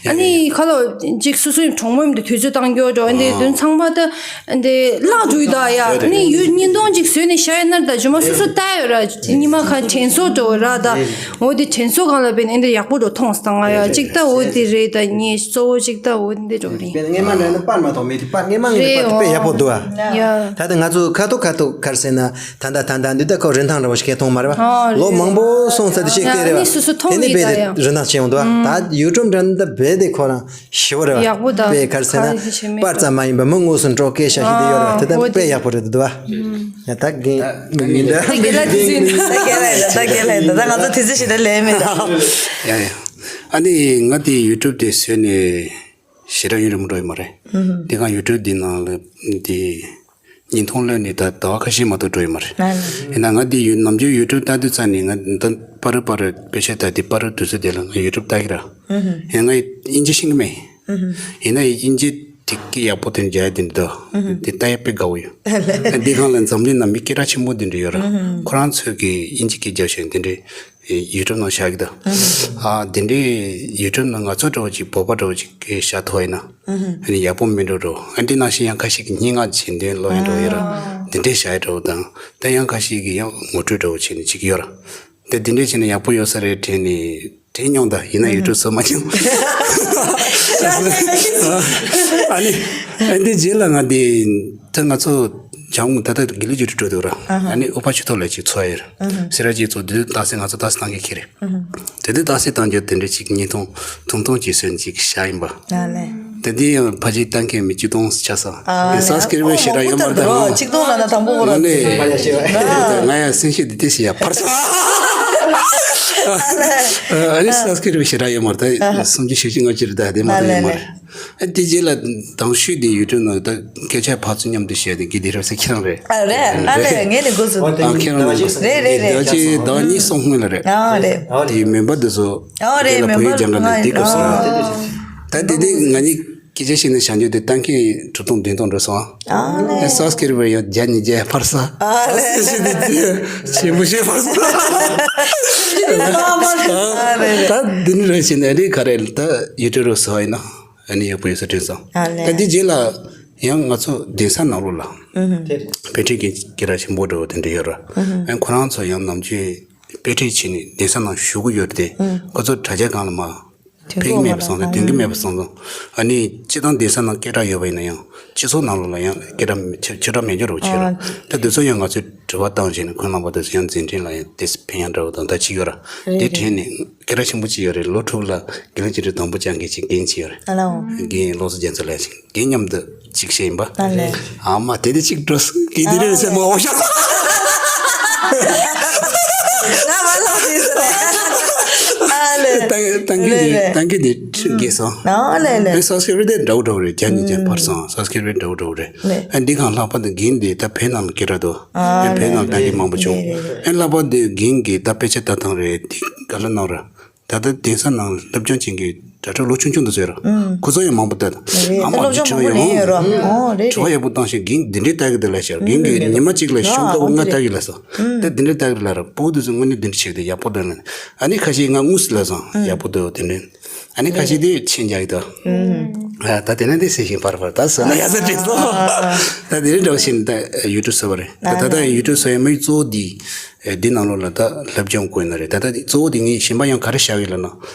ཨ་ནི་ཁ་ལོ་ཅིག་སོ་སོའི་གྲོགས་མོ་མཉམ་དུ་དུས་ཚོད་བཏང་རྒྱུ་འགྲོ། ཨ་ནི་དོན་ཚང་མ་ད་ཨ་ནི་བརླག་འགྲོ་ཡི་ད་ཡ། ཨ་ནི་ཡུ་བརྙན་ཐུང་ཅིག་བཟོས་ནས་བཞག་ཡོད་ན་ད་རྗེས་མ་སོ་སོ་ལྟ་ཡོད་ར། ཉི་མ་ཁ་དྲན་གསོ་འགྲོ་ར་ད། འོ་དེ་དྲན་གསོ་གང་ལ་དཔེ་ནས་ཨ་ནི་ཡག་པོ་འགྲོ་མཐོང་སོང་ད་ང་ཡ། ཅིག་ད་འོ་དེ་རེད་ད། ངས་གཙོ་བོ་ཅིག་ད་འོ་དེ་འགྲོ་རེད། ལ་ནི་པར་མ་གཏོགས་མེད་དེ། པར་དངོས་མ་ངེས་པར་དུ་དཔེ་ཡག་པོ་འདུག་ཨ། ཡ། ད་ལྟ་ང་ཚོ་ཁ་ཐུག་ཁ་ཐུག་ག་རེ་ཟེར་ན། ད་ལྟ་ད་ལྟ་འདི་ལྟ་ཁོ་རིན་ཐང་འདྲ་བོ་ཞིག་གས་མཐོང་མ་རེད་པ། ཨོ་རེད། ལོ་མང་པོ་སོང་ཚར་དུས་ཤིག་ཡ་བལྟས་རེད་པ། མི་སོ་སོ་མཐོང་དེ་ནས་གི་ད་རྦད་ཡ། དེ་རིན་ཐང་ཆེ་ཡོང་འདུག་ཨ། ད་ཡུ་ཊུབ་འདྲ་འདི་རྦད་དེ་ཁོ་རང་ཞི་བོ་རེད་པ། ཡག་པོ་ད། དཔེ་ག་རེ་ཟེར་ན། ག་རེ་ཞིག་བྱེད་མེད། པར་ཙམ་མ་ཡིན་པ་མི་དངོས་སུ་འགྲོ་སྐད་ཆ་ཞིག་དེ་ཡོད་རེད་པ། ཨོ་དེ་ད་ཨོ་དཔེ་དེ་ཡག་པོ་རེད་འདུག་ཨ། ཡ་ད་རྒན་མི་འདྲ་ད་རྒན་ལགས་དེ་ཚོ་ཡིན། ད་རྒན་ལགས་ཡིན། ད་ད་རྒན་ལགས་ཡིན། ད་ད་ང་ཚོ་དེ་ཚོ་ཞིག་ད་ལས་མེད་ད། ཡ་ཡ། ཨ་ནི་ང་དེ་ཡུ་ཊུབ་དེ་བཟོས་ནས་ཞེ་དྲག་ཡུན་རིང་པོ་འགྲོ་ཡོད་མ་རེད། དེ་སྒང་ཡུ་ཊུབ་དེ་ནང་ལ་དེ་བརྙན་ཐུང་ལོན་ནས་ད་ཟླ་བ་ཁ་ཤས་མ་གཏོགས་འགྲོ་ཡོད་མ་རེད། ཡིན་ན་ང་དེ་ཡུ་ནམ་རྒྱུན་ཡུ་ཊུབ་ལྟ་དུས་ཙམ་ནས་ང་ད་པར་པར་དཔེ་ཆ་ལྟ་དེ་པར་དུས་ཚོད་དེ་ལ་ང་ཡུ་ཊུབ་ལྟ་གི་ར། ཡིན་ན་ང་དབྱིན་ཇི་ཤེས་ཀྱི་མེད། ཡིན་ན་དབྱིན་ཇི་དེ་སྐད་ཡག་པོ་དེ་འཇལ་དེ་འདུག་དེ་ལྟ་ཡག་དཔེ་དགའ་བོ་ཡོད། འདི་སྒང་ལ་འཛམ་གླིང་ནང་མི་སྐད་གྲགས་ཆེན་པོ་དེ་འདྲ་ཡོད་ར། ཁོ་རང་ཚོས་ཀྱི་དབྱིན་ཇི་སྐད་རྒྱབ་བཞིན་དེ་འདྲའི་ཡུ་ཊུབ་ནང་བཞག་གི་འདུག་ཨ་དེ་འདྲའི་ཡུ་ཊུབ་ནང་ང་ཚོ་འདྲ་བོ་ཅིག་བོད་པ་འདྲ་བོ་ཅིག་གིས་བཞག་ཐུབ་པ་ཡིན་ན། ཨ་ནི་ཡག་པོ་མིན་འགྲོ་འགྲོ། ཨ་འདི་ནང་བཞིན་ཡང་ཁ་ཤས་ཀྱིས་སྙན་ངག་བྱེད་འདོད་ལོ་ཡིན་འགྲོ་ཡོད་ར། དེ་འདྲའི་བཞག་ཡ་འདྲ་བོ་དང་། ད་ཡང་ཁ་ཤས་ཀྱིས་ཡང་ངོ་སྤྲོད་འདྲ་བོ་བྱས་ནས་བྱེད་ཀྱི་ཡོད་ར། ད་དེ་འདྲས་བྱས་ན་ཡག་པོ་ཡོད་ས་རེད་དྲན་ནས་དྲན་མྱོང་ད། ཡིན་ན་ཡུ་ཊུབ་བཟོ་མ་མྱོང་། ཨ་ནི་ཨ་འདི་རྗེས་ལ་ང་འདི་ད་ང་ཚོ་བྱང་ད་ལྟ་དགེ་ལུགས་ཡུ་ཊུབ་འགྲོ་འདུག་ར། ཨ་ནི་ཨུ་པ་ཆུ་ཐོག་ལ་ཅིག་འཚོགས་ཡོད་ར། སེ་ར་བྱེས་ཚོ་དེ་དུས་རྟགས་གསལ་ང་ཚོ་རྟགས་གསལ་བཏང་མཁན་ཁྱེད་རེད། དེ་དུས་རྟགས་གསལ་བཏང་རྒྱུ་དེ་འདྲས་ཅིག་བརྙན་ཐུང་ཐུང་ཐུང་ཅིག་བཟོས་ནས་ཅིག་བཞག་ཡིན་པ། དེ་དུས་ཡང་ཕལ་ཆེར་ལྟ་མཁན་མི་གཅིག་སྟོང་ཆགས་སོང་། ཨ་ནི་སབ་སི་ཀ་རའི་བར་ཞེ་དྲག་ཡོད་མ་རེད་ད། ཨོ་ཆིག་སྟོང་ལ་ན་དང་པོ་ཁོ་རང་ལ་ནི་ང་ཡང་སེམས་ཤུགས་འདི་དེ་ཞིག་ཡར་འཕར་སོང་། ཨ་ནི་སབ་སི་ཀ་རའི་བར་ཞེ་དྲག་ཡོད་མ་རེད་ད། སུམ་ཅུ་བཞི་བཅུ་ལྔ་བཅུ་རེད་ད། དེ་མ་གཏོགས་ཡོད་མ་རེད། ཨ་དེ་རྗེས་ལ་དང་ཤོས་དེ་ཡུ་ཊུབ་ནང་ད་སྐད་ཆ་ཕར་ཚུར་མཉམ་དུ་བཤད་དེ་གི་དེ་རབ་སེ་ཁྱེད་རང་རེད། ཨ་རེད། ཨ་རེད། ངས་ནི་འགོ་ཚུགས། ཨ་ཁྱེད་རང་ནི་རེད་རེད་རེད། ཟླ་བ་གཅིག་ཟླ་བ་གཉིས་གསུམ་སྔོན་ལ་རེད། ཨ་རེད། དེ་མེམ་བར་དེ་ཚོ་ཨ་རེད། དེ་ལ་བོད་ཡིག་སྦྱང་ག་ནས་དེ་སྐབས་སུ་རེད། ད་དེ་དེ་ང་གཉིས་སྐད་ཆ་བཤད་ནས་བྱང་རྒྱུ་དེ་ལྟ་མཁན་གྲུབ་སྟོང་བདུན་སྟོང་འགྲོ་སོང་། ཨ་ལེ། སབ་སི་ཀ་རའི་བར་ཡང་བརྒྱ་ཉིས་བརྒྱ་འཕར་སོང་། ཨ་ལེ། སྐད་ཆ་དེ་དེ་ཆེན་པོ་ཞིག་འཕར་སོང་། ཨ་ལེ། ད་འདི་ནི་རེད་བྱས་ནས་རེད་ག་རེ་ད་ཡུ་ཊུབ་རུ་བཟོ་བ་ཡིན་ན་ཨ་ནི་ཡག་པོ་ཡོད་ས་དྲན་སོང་། ཨ་ལེ། ད་འདི་རྗེས་ལ་ཡང་ང་ཚོ་གདན་ས་ནང་ལོགས་ལ་དཔེ་ཁྲིད་ཀྱི་སྐད་གྲགས་ཆེན་པོ་འདྲ་བོ་དེ་འདྲ་ཡོད་ར། ཨ་ཁོ་རང་ཚོ་ཡང་ནམ་རྒྱུན་དཔེ་ཁྲིད་བྱས་ནས་གདན་ས་ནང་བཞུགས་ཀྱི་ཡོད་རེད་དེ། ཁོ་ཚོ་དྲ་རྒྱ་སྒང་ལ་མ་ཕེབས་ཀྱི་མེད་པ་སོང་ཙང་། དོན་གྱི་མེད་པ་སོང་ཙང་། ཨ་ནི་སྤྱིར་བཏང་གདན་ས་ནང་སྐད་གྲགས་ཡོད་པ་ཡིན་ན་ཡང་སྤྱི་ཚོགས་ནང་ལོགས་ལ་ཡང་སྐད་གྲགས་མི་ཆེ་ཆེ་གྲགས་མེད་འགྱུར་རོགས་བྱེད་ར། ད་དེ་ཚོ་ཡང་ང་ཚོས་དྲི་བ་བཏང་བྱས་ནས་ཁོང་རྣམ་པ་དེ་ཚོ་ཡང་མཛད་འཕྲིན་ལ་ཡང་དེ་ཕན་ཡང་འདྲ་བོ་དང་ད་ཅིག་ཡོད་ར། དེ་དྲན་ནས་སྐད་གྲགས་ཆེན་པོ་ཅིག་ཡོད་རེད། ལོ་དྲུག་ལ་དགེ་ལེགས་ཆོས་སྒྲོན་དང་པོ་བཅར་མཁན་ཅིག་རྒན་ཅིག་ཡོད་རེད། ཨ་ལའོ། རྒན་བློ་བཟང་རྒྱ་མཚོ་ལགས་ཅིག་རྒན་མཉམ་དུ་ཅིག་བཤད་ཡིན་པ། ཨ་ལེ། ཨ་མ་དེ་དེ་ཅིག་འགྲོ་སོང་གི་དེ་རེད་ཟེར་མ་འོ་ཤ་སོང་། ང་མ་ལོག་དེ་ཟེར། ཨ་ལེ། ཏང་ཏང་གི་དེ་ཏང་གི་དེ་ཁྲིད་དགོས་སོང་། ཨ་ལེ་ལེ། ཨེ་སོ་སི་རི་དེ་འདྲ་བོ་འདྲ་བོ་རེད། བརྒྱ་ཉིས་བརྒྱ་འཕར་སོང་། སོ་སི་རི་འདྲ་བོ་འདྲ་བོ་རེད། ཨེ་འདི་གང་ལྷག་པ་དེ་རྒན་དེ་ད་བོད་ནང་ལ་སྐད་གྲགས་འདུག་ཨེ་བོད་ནང་ལ་ལྟ་མཁན་མང་པོ་བྱུང་། ཨེ་ལྷག་པ་དེ་རྒན་གི་ད་དཔེ་ཆ་ལྟ་སྟངས་རེད། དེ་ག་ལ་གནང་ར། ད་ལྟ་གདན་ས་ནང་སློབ་སྦྱོང་བྱེད་མཁན་དྲ་གྲོགས་ལོ་ཆུང་ཆུང་དུ་ཟེར་ར། ཁོ་ཚོ་ཡང་མང་པོ་ལྟ། རེད། ཨ་མ་སློབ་སྦྱོང་དྲི་བ་ཡང་མང་པོ་ལེན་ཡོད་ར། ཨོ་རེད་དྲི་བ་རེད། ཡག་པོ་བཏང་ཞིང་རྒན་འདི་འདྲའི་ལྟ་གི་འདུག་ལབ་ཤག་རྒན་གྱིས་ཉི་མ་གཅིག་ལ་གཞུང་ལྟ་བུ་ལྔ་ལྟ་གི་ལབ་སོང་། ད་འདི་འདྲའི་ལྟ་གི་ལབ་ར། སྤུ་གུ་དེ་ཚོ་དངོས་གནས་འདི་འདྲ་བྱེད་གི་འདུག་ཡག་པོ་འདུག་ལབ། ཨ་ནི་ཁ་ཤས་ང་དངོས་སུ་ལབ་སོང་། ཡག་པོ་འདུག་དེ་འདྲ། ཨ་ནི་ཁ་ཤས་དེ་མཆན་རྒྱག་གི་འདུག་ཨ་ད་དེ་ན་དེ་ཟེར་བཞིན་པར་པར་ད་ཟེར་ན་ཡག་ས་དྲན་སོང་། ད་དེ་རིང་འདྲ་བོ་ཞིག་ད་ཡུ་ཊུབ་བཟོས་པ་རེད། ད་ད་ལྟ་ཡུ་ཊུབ་བཟོ་ཡ་མི་གཙོ་བོ་འདི། ཨེ་འདི་ནང་ལོགས་ལ་ད་སློབ་སྦྱོང་དགོས་ན་རེད། ད་ལྟ་གཙོ་བོ་དེ་ངས་གཞན་པ་ཡང་ག་རེ་བཞག་ཡོད་ལབ་ན།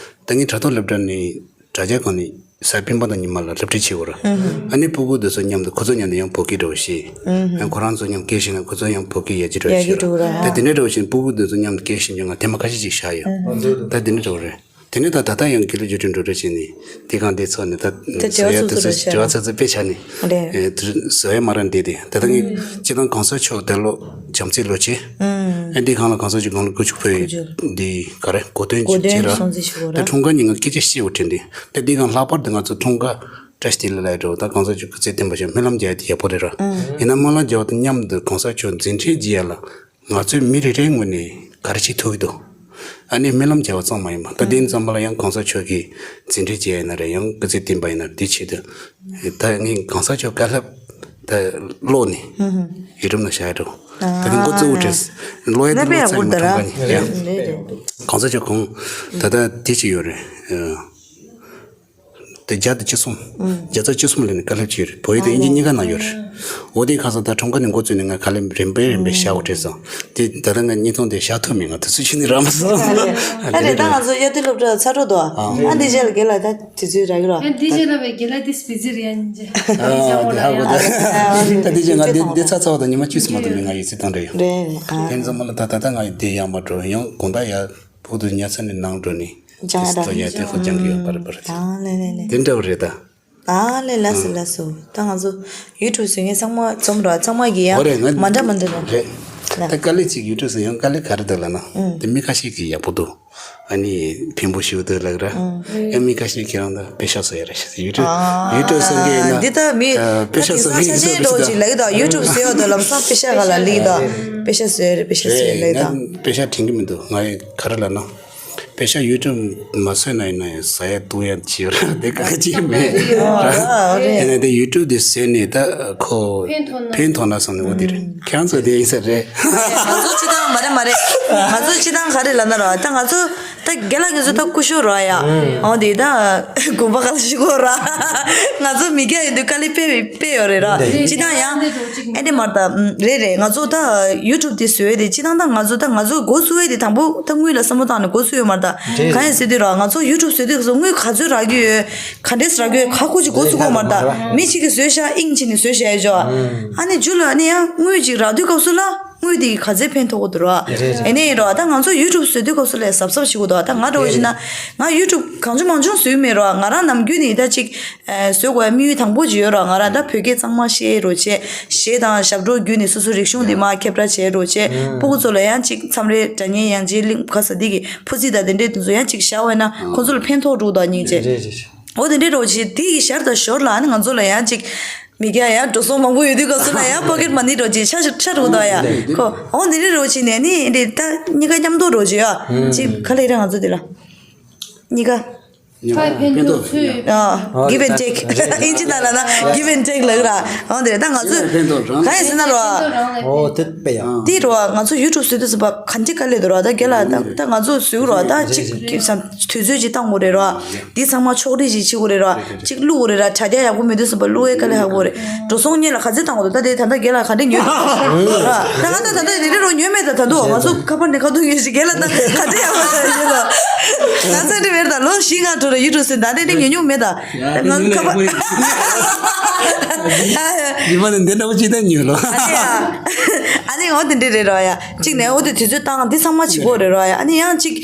ད་ངས་དྲ་ཐོག་སློབ་གྲྭ་ནས་དྲ་རྒྱ་སྒང་ནས་གཟའ་སྤེན་པ་དང་ཉི་མ་ལ་སློབ་ཁྲིད་བྱེད་དགོས་ར། ཨ་ནི་སྤུ་གུ་དེ་ཚོ་མཉམ་དུ་ཁོ་ཚོ་མཉམ་དུ་ཡང་བོད་སྐད་འདྲ་བོ་བཤད། ཨ་ཁོ་རང་ཚོ་མཉམ་སྐད་བཤད་ན་ཁོ་ཚོ་ཡང་བོད་སྐད་ཡར་རྒྱས་འགྲོ་བ་ཡར་རྒྱས་བྱེད་ར། འགྲོ་གི་ར། ད་དེ་འདྲ་འདྲ་བོ་བྱས་ནས་སྤུ་གུ་དེ་ཚོ་མཉམ་དུ་སྐད་བཤད་རྒྱུ་ང་ཐེངས་མ་ཁ་ཤས་ཅིག་བཞག་ཡོད། ད་དེ་འདྲ་འདྲ་བོ་རེད། དེ་ནས་ད་ད་ལྟ་ཡང་དགེ་ལུགས་བརྒྱུད་འཕྲིན་འགྲོ་གྲོན་བྱས་ནས་དེ་གང་དེ་ཚོ་ནས་ད་ད་བཟོ་ཡ་དེ་ཚོ་དྲི་བ་ཚིག་ཚིག་དཔེ་ཆ་ནས་རེད། ཨེ་དེ་བཟོ་ཡ་མ་ར་འདི་དེ་ད་ལྟ་ངས་སྤྱི་བཏང་གོང་ས་མཆོག་དེ་ལོ་བྱམས་བརྩེའི་ལོ་བྱས། ཨེ་འདི་གང་ལ་གོང་ས་མཆོག་དགུང་ལོ་དགུ་བཅུ་ཕེབས་འདི་ག་རེ་གོ་སྟོན་བྱས་ར། ད་འཁྲུངས་སྐར་ཉིན་ང་སྐད་ཆ་བཤད་འོ་དྲན་དེ་ད་འདི་གང་ལྷག་པར་དུ་ང་ཚོ་འཁྲུངས་སྐར་བཀྲ་ཤིས་བདེ་ལེགས་ལབ་ཡ་འདྲ་བོ་ད་གོང་ས་མཆོག་སྐུ་ཚེ་བརྟན་པ་ཞིག་སྨོན་ལམ་རྒྱག་ཡ་དེ་ཡག་པོ་རེད་ར། ཡིན་ན་སྨོན་ལམ་རྒྱག་པ་དང་མཉམ་དུ་གོང་ས་མཆོག་མཛད་འཕྲིན་རྒྱས་ཡ་ལ། ང་ཚོས་མི་རེ་རེའི་ངོས་ནས་ག་རེ་བྱེད་ཐུབ་ཀྱི་འདུག་ཨ་ནི་སྨོན་ལམ་རྒྱག་པ་ཙམ་མ་ཡིན་པ་ད་དེ་ཙམ་པ་ལ་ཡང་གོང་ས་མཆོག་གི་མཛད་འཕྲིན་རྒྱས་ཡིན་ན་རེད། ཡང་སྐུ་ཚེ་བརྟན་པ་ཡིན་ན་རེད། དེ་ཆེད་དུ་ད་ངས་གོང་ས་མཆོག་བཀའ་སློབ་ད་ཀློག་ནས་ཡུ་ཊུབ་ནང་བཞག་ཡ་འགྲོ། ད་དེ་འགོ་གཙོ་བོ་བྲིས་ཀློག་ཡ་དེ་ཀློག་ཚར་ཡིན་པ་ཐོག་ཁ་ནས་ཡ། གོང་ས་མཆོག་གོང་ད་ལྟ་དེ་ཅིག་ཡོད་རེད། དེ་བརྒྱ་དང་བཅུ་གསུམ། བརྒྱ་ཚོ་བཅུ་གསུམ་ལ་ནི་དཀའ་ལས་ཅིག་ཡོད་རེད། བོད་ཡིག་དང་དབྱིན་ཇི་གཉིས་ཀ་ནང་ཡོད་རེད། འོ་དེ་ཁ་སང་ད་ཁྲོམ་ཁ་ནས་འགོ་བཙུགས་ནས་ང་དཀའ་ལས་རིམ་པས་རིམ་པས་བཞག་དགོས་བྲེལ་སོང་། དེ་ད་ལྟ་ང་བརྙན་ཐུང་དེ་བཞག་ཐུབ་མེད། ང་དུས་ཚོད་ཕྱིན་ནས་རག་མ་སོང་། ཨ་རེད། ད་ང་ཚོ་དབྱར་དུས་སློབ་གྲྭ་ཚར་འགྲོ་འདུག་ཨ་འདི་རྗེས་ལ་རྒན་ལགས་ད་དུས་ཚོད་རག་གི་རོགས། ཨ་འདི་རྗེས་ལ་བའི་རྒན་ལགས་དེ་སྤི་ཙི་རེད་ཡིན་ཅེ། ཨ་དེ་ཧ་གོ་ད། ད་འདི་རྗེས་ང་འདི་འདི་ཚ་ཚ་བ་དང་ཉི་མ་བཅུ་ཙམ་མ་གཏོགས་མེད། ང་ཡི་ཚེ་དང་འདྲ་ཡོད། རེད་རེད། ཨ་དེ་ཚང་མ་ལ་ད་ད་ད་ང་ཡི་འདི་ཡག་མ་འགྲོ་ཡང་དགོང་དག་ཡ། བོད་དུ་ཉལ་ས་ནས་ནང་འགྲོ་ནས། སྦྱང་ཡ་དེ་ཚོ་ཡ་དེ་ཁོ་སྦྱང་གི་ཡོད་པ་རེད་པ་རེད། ཨ་ལེ་ལེ་ལེ། དེ་འདྲ་བ་རེད་ད། ཨ་ལེ་ལགས་སོ་ལགས་སོ། ད་ང་ཚོ་ཡུ་ཊུབ་བཟོ་མཁན་ཚང་མ་འཛོམས་ར། ཚང་མ་གི་ཡ་འོ་རེད། ང་མ་འདྲ་མ་འདྲ་ར། རེད། ལ། ད་དཀའ་ལས་ཅིག་ཡུ་ཊུབ་བཟོ་ཡང་དཀའ་ལས་ག་རེ་འདུག་ལབ་ན། ཨུམ། དེ་མི་ཁ་ཤས་ཀྱིས་ཡག་པོ་འདུག་ཨ་ནི་ཕན་པོ་ཞིག་འདུག་ལབ་ར། ཨུམ། ཡང་མི་ཁ་ཤས་ཀྱིས་རང་ད་པེ་ཤག་བཟོ་ཡ་རེད་ཤག་ཡུ་ཊུབ། ཨ། ཡུ་ཊུབ་བཟོ་མཁན་ཡིན་ན། འདི་ད་མི་ཨ། པེ་ཤག་བཟོ་མཁན་ཡིན་ན་ཆ་ཆེན་འདྲ་བོ་ཅིག་ལབ་ཀྱི་འདུག་ཡུ་ཊུབ་བཟོ་ཡ་འདུག་ལབ་སོང་པེ་ཤག་ག་ལ་ལི་འདུག་པེ་ཤག་བཟོ་ཡ་རེད། པེ་ཤག་བཟོ་ཡ་ལབ་ཀྱི་འདུག་ང་པེ་ཤག་དྲན་གྱི་མི་འདུག་ང་ཡི་ག་རེ་ལབ་ན། པེ་ཤག་ཡུ་ཊུབ་མ་བཟོས་ན་ཡིན་ན་ཡང་ཟ་ཡ་འཐུང་ཡ་ཅིག་ཡོད་ར་དེ་གང་ཅིག་མེད་ར། ཨ་རེད། ཡིན་ན་དེ་ཡུ་ཊུབ་དེ་བཟོས་ནས་ད་ཁོ་ཕན་ཐོགས་ན། ཕན་ཐོགས་ན་བསམ་ནས་འོ་དེ་རེད། ཁྱེད་རང་ཚོ་དེ་ཡིན་ས་རེད། ང་ཚོ་སྤྱི་བཏང་མ་རེད་མ་རེད། ང་ཚོ་སྤྱི་བཏང་ག་རེ་ལབ་ན་ར། ད་ང་ཚོ་ད་རྒན་ལགས་ང་ཚོ་ད་སྐུ་ཞབས་ར་ཡ། འོ་དེ་ད་དགོན་པ་ག་ལ་ཞིག་གོ་ར། ང་ཚོ་མི་སྐྱ་ཡིན་དུས་དཀའ་ལས་དཔེ་དཔེ་ཡོད་རེད་ར། སྤྱི་བཏང་ཡང་ཨེ་འདྲ་མ་རེད་ད། རེད་རེད། ང་ཚོ་ད་ཡུ་ཊུབ་དེ་བཟོས་དེ་སྤྱི་བཏང་ད་ང་ཚོ་ད་ང་ཚོ་འགོ་བཙུགས་ཡས་དེ་དང་པོ་ད་དངུལ་ལ་བསམ་བློ་བཏང་ནས་འགོ་བཙུགས་ཡོད་མ་རེད་ད། གང་ཡིན་ཟེར་དུས་ར་ང་ཚོ་ཡུ་ཊུབ་བཟོས་དུས་ང་ཚོ་དངུལ་ག་ཚོད་རག་གི་ཡོད། ག་འདྲས་རག་གི་ཡོད། ཁ་ཁུ་ཅིག་འགོ་བཙུགས་གོ་མ་རེད་ད། མི་གཅིག་གིས་བཟོས་ཤག་དབྱིངས་ཕྱིན་ནས་བཟོས་ཤག་ཡ་ཅོ། ཨ་ནི་རྒྱུ་ལ་ཨ་ནི་ཡང་དངུལ་ཅིག་རག་དུས་སྐབས་སུ་ལ། དངུལ་དེ་ག་ཚད་ཕན་ཐོགས་ཀྱི་འདུག་ར། རེད་རེད། ཨེ་ནས་ཡིན་རོགས། ད་ང་ཚོ་ཡུ་ཊུབ་བཟོ་དུས་སྐབས་སུ་ལས་གཟབ་གཟབ་བྱེད་དགོས་འདུག་ད་ང་འདྲ་བོ་ཡིན་ན་ང་ཡུ་ཊུབ་གང་བྱུང་མང་བྱུང་བཟོས་མེད་རོགས། ང་རང་ནམ་རྒྱུན་ནས་ད་ཅིག་བཟོ་དགོས་ཡ་དམིགས་ཡུལ་དང་པོ་ཅིག་ཡོད་རོགས། ང་རང་ད་བོད་སྐད་གཙང་མ་བཤད་རོགས་བྱས། གཞས་དང་ཞབས་བྲོ་བརྒྱུད་ནས་སོ་སོའི་རིག་གཞུང་འདི་མར་ཁྱབ་བསྒྲགས་བྱས་རོགས་བྱས། སྤུ་གུ་ཚོ་ལ་ཡང་ཅིག་མཚམས་རེ་སྒྲ་སྙན་དབྱངས་ཅན་གླིང་ག་ས་འདི་གི་ཕུ་ཚི་དང་དེ་འདྲའི་དེ་ཚོ་ཡང་ཅིག་བཞག་པ་ཡིན་ན་ཁོང་ཚོ་ལ་ཕན་ཐོགས་འགྲོ་གི་འདུག་སྙིང་རྗེ། རེད་རེད་རེད། འོ་དེ་འདྲའི་རོགས་བྱེད་དེ་ཡི་ཞར་དང་ཞོར་ལ་ཨ་ནི་ང་ཚོ་ལ་ཡང་ཅིག་མི་སྐྱ་ཡང་འགྲོ་སོང་མང་པོ་ཡོད་དུས་སྐབས་སུ་ལ་ཡང་པོ་ཀེཊ་མ་ནི་རོགས་བྱེད་ཆ་ཆ་རུ་དང་ཡ་ཁོ་འོ་དེ་འདྲའི་རོགས་བྱེད་ནས་ནི་འདི་ད་གཉིས་ཀ་མཉམ་དུ་རོགས་བྱེད་ཡ་ཅིག་ག་ལེ་རེད་ང་ཚོ་དེ་ལ་གཉིས་ཀ་ཕན་ཐོགས་ཚུལ། ཨ། give and take ཨིན་ཇི་ནང་ལ་ན་give and take ལབ་ར། འོ་དེ་ད་ང་ཚོས་ཕན་ཐོགས་རང་ག་ཡིན་ཟེར་ན་རོ། ཨོ་དེ་དཔེ་ཡ། དེ་རོ་ང་ཚོ་ཡུ་ཊུབ་བཟོས་དུས་ཙམ་པ་ག་འདྲ་དཀའ་ལས་འདུག་རོ། ད་རྒན་ལགས་ད་ད་ང་ཚོ་བཟོས་རོ། ད་ཅིག་དུས་ཚོད་ཅིག་བཏང་དགོས་རེད་རོ། འདི་ཚང་མ་ཕྱོགས་སྒྲིག་ཅིག་བྱེད་དགོས་རེད་རོ། ཅིག་བླུག་དགོས་རེད་ར། དྲ་རྒྱ་ཡག་པོ་མེད་དུས་ཙམ་པ་བླུག་ཡས་དཀའ་ལས་ཁག་པོ་རེད། འགྲོ་སོང་སྔོན་ལ་ག་ཚོད་བཏང་དགོས་འདུག་ད་དེ་ད་ལྟ་རྒན་ལགས་ག་འདྲ་ཉོས་འདུག་ར། ད་ང་ད་ད་ལྟ་དེ་འདྲ་རོ་ཉོས་མེད། ད་ད་འདུག་ང་ཚོ་ཁ་པར་ནས་ཁ་ཐུག་ཉོས་ཤིག་རྒན་ལགས་ད་ག་འདྲ་ཡག་པོ་ད་ཉོས་ལོ། ང་ཚོ་འདྲ་མེད་ད་ལོ་བཞི་ལྔ་འགྲོ་ར་ཡུ་ཊུབ་བཟོས་ད་དེ་འདྲ་ཉོས་མྱོང་མེད་ད། ང་ཁ་པར། ཉི་མ་ནས་འདི་འདྲ་བོ་ཅིག་ད་ཉོས་ལོ། ཨ་ནི་འོ་དེ་འདྲ་རེད་རོ་ཡ། གཅིག་ནས་འོ་དེ་དུས་ཚོད་བཏང་འདི་ཚང་མ་བྱེད་དགོས་རེད་རོ་ཡ། ཨ་ནི་ཡང་གཅིག་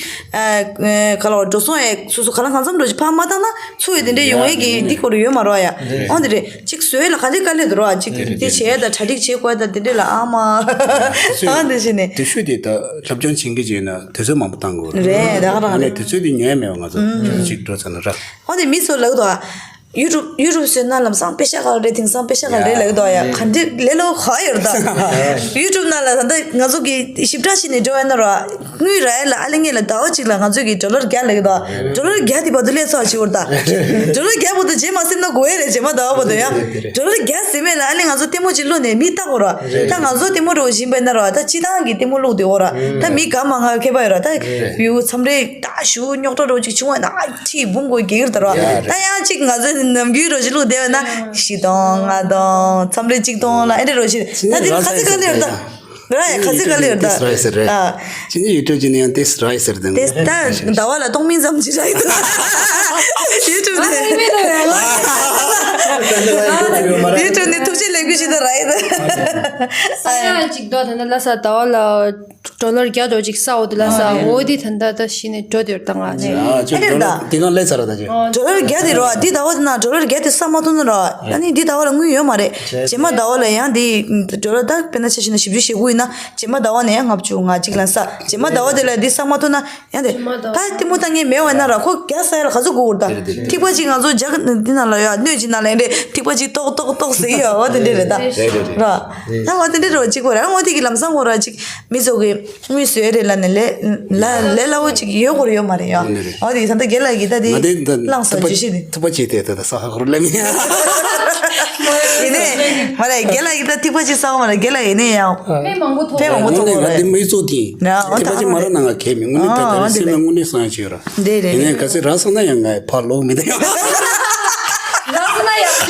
ག་ལ་བ་འགྲོ་སོང་ཡ་སོ་སོ་ག་ལ་གང་འཚམ་འགྲོ་ཅིག་ཕར་མ་བཏང་ན་ཚུར་ཡ་དེ་འདྲ་ཡོང་ཡས་ཀྱི་འདི་སྐོར་ཡོད་མ་རོ་ཡ། འོ་དེ་རེད། གཅིག་བཟོས་ལ་ག་ལེ་ག་ལེ་འདུག་རོ། གཅིག་དེ་བྱས་ད་གྲ་སྒྲིག་བྱེད་དགོས་ད་དེ་འདྲ་ལ་ཨ་མ། ཨ་འདི་བྱས་ནས། དེ་ཤོད་དེ་ད་སློབ་སྦྱོང་བྱེད་མཁན་བྱས་ན་དུས་ཚོད་མང་པོ་བཏང་དགོས་རེད། རེད་ད་ག་རང་ཨ་ནི་རེད། དུས་ཚོད་དེ་ཉོས་མེད་པ་ང་ཚོ་ཆུ་ཚོད་གཅིག་འགྲོ་ཚར་ན་ར། འོ་དེ་མི་ཚོ་ལབ་འདུག་ཨ། ཡུ་ཊུབ་ཡུ་ཊུབ་བཟོས་ན་ལམ་སང་པེ་ཤ་ག་རེ་དེང་སང་པེ་ཤ་ག་རེ་ལབ་འདུག་ཨ། ཡ་ག་འདི་ལས་སླ་པོ་ག་ཡོད་ད། ཡུ་ཊུབ་ནང་ལ་ད་ལྟ་ང་ཚོ་གི་ཞིབ་ཕྲ་བྱས་ནས་འགྲོ་ཡ་ན་ར། དངུལ་རག་ཡ་ལ་ཨ་ལེ་ངེད་ལ་ཟླ་བ་གཅིག་ལ་ང་ཚོས་ཀྱི་ཌོ་ལར་བརྒྱ་ལབ་ཀྱི་འདུག་ཌོ་ལར་བརྒྱ་དེ་བར་དུ་ལས་ཚོགས་བྱེད་དགོས་རེད་ད། ཌོ་ལར་བརྒྱ་བར་དུ་རྗེས་མ་སེམས་ན་དགོས་ཡ་རེད། རྗེས་མ་ཟླ་བ་བར་དུ་ཡ། ཌོ་ལར་བརྒྱ་ཟིན་མེད་ལ་ཨ་ནི་ང་ཚོ་ལྟད་མོ་ཅིག་བླུགས་ནས་མི་ལྟ་དགོས་ར། ད་ང་ཚོ་ལྟད་མོ་འགྲོ་བཞིན་པ་ཡིན་ན་ར་ད་སྤྱི་བཏང་གི་ལྟད་མོ་བླུགས་བསྡད་ཡོད་ར། ད་མི་དགའ་མ་དགའ་ཁྱད་པར་ཡོད་ར། ད་བིའུ་མཚམས་རེ་ད་ཞུ་རྙོག་དྲ་འགྲོ་ཅིག་བྱུང་བ་ན་ཨ་ཁྲི་འབུམ་དགོས་སྒེར་ད་ར། ད་ཡང་ཅིག་ང་ཚོ་ནམ་རྒྱུན་འགྲོ་ཅིག་བླུགས་བསྡད་པ་ན་བཞི་སྟོང་ལྔ་སྟོང་མཚམས་རེ་གཅིག་སྟོང་ལ་ཨེ་འདྲ་འགྲོ་ཅིག་ད་དེ་ཁ་ཚིག་ག་ལེར་ད། ར་ཡ་ཁ་ཚིག་ག་ལེར་ད། ར་ཡ་ཟེར་རེད། ཨ། ཅི་ནི་ཡུ་ཊུབ་ཅི་ནི་ཡང་ཏེས་ར་ཡ་ཟེར་དེ། ཏེས་ད་ཟླ་བ་ལ་སྟོང་མིན་ཙམ་ཅི་ར་ཡི་ད། ཡུ་ཊུབ་དེ། ཡུ་ཊུབ་ནི་ཐུགས་རྗེ་ལེགས་འབུལ་ཞིག་ད་ར་ཡི་ད། ས་ཡ་གཅིག་དོ་ད་ན་ལ་ས་ཟླ་བ་ལ་ཌོ་ལར་བརྒྱ་དོ་ཅིག་ས་འོ་དེ་ལ་ས་འོ་དེ་ད་ད་ད་ཤི་ནི་འགྲོ་དེར་ད་ང་ནི། ཨ་ཅོ་ཨེ་རེད་ད། དེ་གང་ལས་ཚར་ད་ཅོ། ཌོ་ལར་བརྒྱ་དེ་རོ་འདི་ཟླ་བ་དེ་ན་ཌོ་ལར་བརྒྱ་དེ་ས་མ་ཐོན་ན་རོ། ཨ་ནི་འདི་ཟླ་བ་ལ་དངུལ་ཡོད་མ་རེད། རྗེས་མ་ཟླ་བ་ལ་ཡང་འདི་ཌོ་ལར་ད་དཔེར་ན་ཆ་བཞག་ན་བཞི་བཅུ་ཞེ་དགུ་ཡིན་ན་རྗེས་མ་ཟླ་བ་ནས་ཡང་ལྔ་བཅུ་ང་གཅིག་ལ་ས་རྗེས་མ་ཟླ་བ་དེ་ལ་འདི་ས་མ་ཐོན་ན་ཡང་དེ་ད་ལྟད་མོ་ལྟ་མཁན་མེད་བ་ན་ར་ཁོ་བརྒྱ་ས་ཡ་ལ་ག་ཚོད་དགོས་ད། ཐིགས་པ་གཅིག་ང་ཚོ་རྒྱ་འདི་ནང་ལ་ཡ་སྣོད་ཅིག་ནང་ལ་ཡང་འདྲེ་ཐིགས་པ་གཅིག་ཏོག་ཏོག་ཏོག་ཟེར་ཡ་འོ་དེ་འདྲེ་རེད་ད། རེད་རེད་རེད། ར་ད་འོ་དེ་འདྲེ་རོ་གཅིག་པོ་ར་འོ་དེ་གི་ལམ་སང་འོ་ར་གཅིག་མི་ཚོ་གི་དངུལ་བཟོས་རེད་ལ་ནི་ལས་ལ་ལས་སླ་བོ་གཅིག་ཡོད་སྐོར་ཡོད་མ་རེད་ཡ། འོ་ནི་རེད། འོ་དེ་ད་ལྟ་རྒན་ལགས་ཀྱིས་ད་དེ་ང་དེ་ད་བླངས་སོང་ཐུབ་པ་ཇུས་གཞི་དེ། ཐུབ་པ་ཇུས་དེ་ད་ད་ས་ཧ་ཁོར་ལ་མི་ཡ། ཡིན་ནས་མ་རེད་རྒན་ལགས་ཀྱིས་ད་ཐིགས་པ་ཅིག་བསགས་མ་རེད་རྒན་ལགས་ཡིན་ནས་ཡང་ཕན་མང་པོ་ཐོགས་ཕན་མང་པོ་ཐོགས་ང་རེད། དེ་མི་ཚོ་དེ་ཡ་འོ་ཐིགས་པ་ད་ཅིག་མ་ར་ན་ང་གལ་མི་དངོས་གནས་ད་ད་རེ་སེམས་ལ་དངོས་གནས་སང་ཡ་ཆོས་ར། འདི་རེད། ཡིན་ནས་ག་ཚོད་ར་སོང་ན་ཡང་ང་ཕར་ལོག་མི་ད་ཡ།